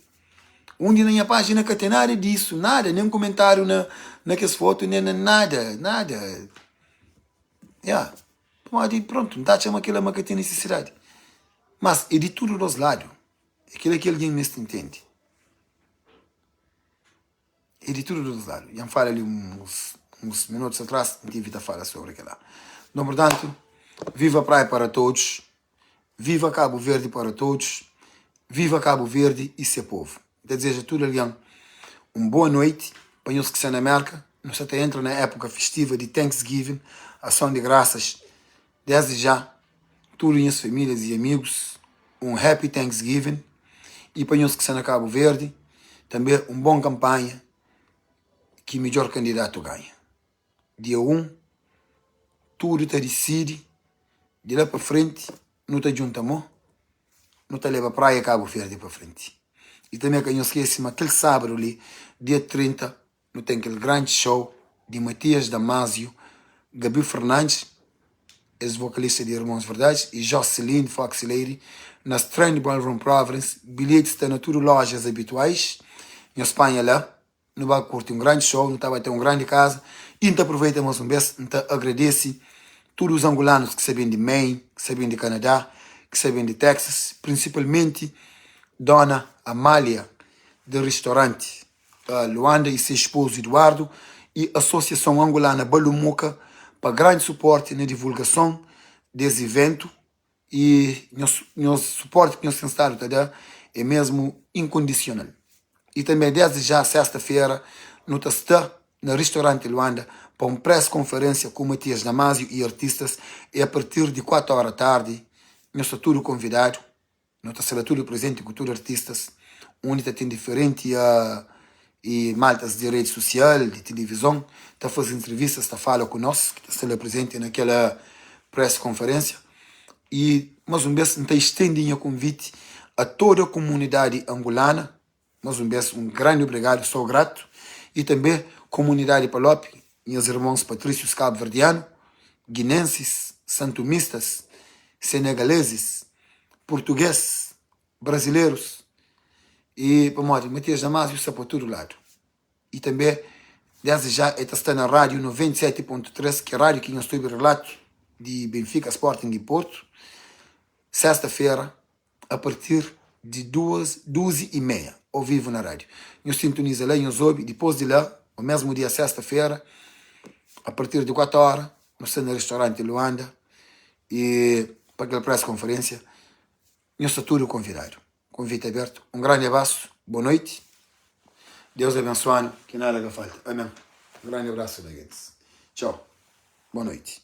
S1: Undi na nha pájina ka ten nada disu, nada, nen kumentáriu na na kes fotu, nen na nada, nada. Ya, pamodi prontu, N ta atxa ma kel-la ma ka ten nisisidadi. Mas é di tudu dos ladu. É kel-la ki algen meste ntende. É di tudu dos ladu. Dja N fala li uns, uns minutus atrás, N tive ta fala sobri kel-la. Nton, purtantu, viva Praia para todos, viva Kabu Verdi para todos, viva Kabu Verdi y se povu. N ta dizeja tudu algen un boa noiti. Pa nhos ki sta na Merka, nu sta ta entra na épuka festiva di Thanksgiving, ason di grasas. Desdi já, tudu nhas famílias y amigus un Happy Thanksgiving y pa nhos ki sta na Kabu Verdi tanbe un bon kanpanha ki midjor kandidatu ganha. Dia 1 tudu ta disidi, di la pa frenti nu ta djunta mo, nu ta leba Praia Kabu Verdi pa frenti. Y tanbe ka nhos skese ma kel sábadu li dia 30 Nu ten kel grandi show di Matias Damasio, Gaby Fernandes, ex vokalista di Irmãos Verdade, y Jocelyn Foxy Lady na Strand Ballroom Providence. Bilhetis sta na tudu lojas habituais. Nhos panha la, nu ba kurti un grandi show, nu ta ba ten un grandi kaza y N ta aproveita mas un bes N ta agradesi tudu os angulanus ki sa ben di Maine, ki sa ben di Canadá, ki sa ben di Texas, prinsipalmenti Dona Amalia di ristoranti Luanda y se espozu Eduardo y Asosiason Angolana Balumuka pa grandi suporti na divulgason des iventu y nhos nhos suporti ki nhos ten stadu ta da é mesmu inkondisional. Y tanbe desdi ja sesta fera nu ta sta na Ristoranti Luanda pa un press konferensia ku Matias Damasio y artistas é a partir di 4 ora tardi nhos sta tudu konvidadu. Nu ta sta la tudu prezenti ku tudu artistas, undi ta ten diferenti. I maltas di redi susial, di tilivizon ta faze ntrivistas, ta fala ku nos ki ta sta la prezenti na kela press konferensia. I mas un bes N ta istendi nha konviti a toda komunidadi angulana, mas un bes un grandi obrigadu, sou gratu, i tanbe komunidadi Palop, nhas irmons patrísius kabuverdianu, guinensis, santumistas, senegalezis, purtuges, brazilerus i pamodi Matias Damasio sta pa tudu ladu i tanbe desdi ja e ta sta na rádiu 97.3 ki é rádiu ki nhos ta obi relatu di Benfica, Sporting i Porto sesta fera a partir di duas duzi i meia ao vivu na rádiu nhos sintoniza la nhos obi dipos di la o mesmu dia sesta fera a partir di 4 ora nu sta na restauranti Luanda i pa kel press konferensia Nhos sta tudu konvidadu. Konviti abertu. Un grandi abrasu. Bo noiti. Deus abensoanu. Ki nada ka falta. Amen. Un grandi abrasu la gentis. Txau. Bo noiti.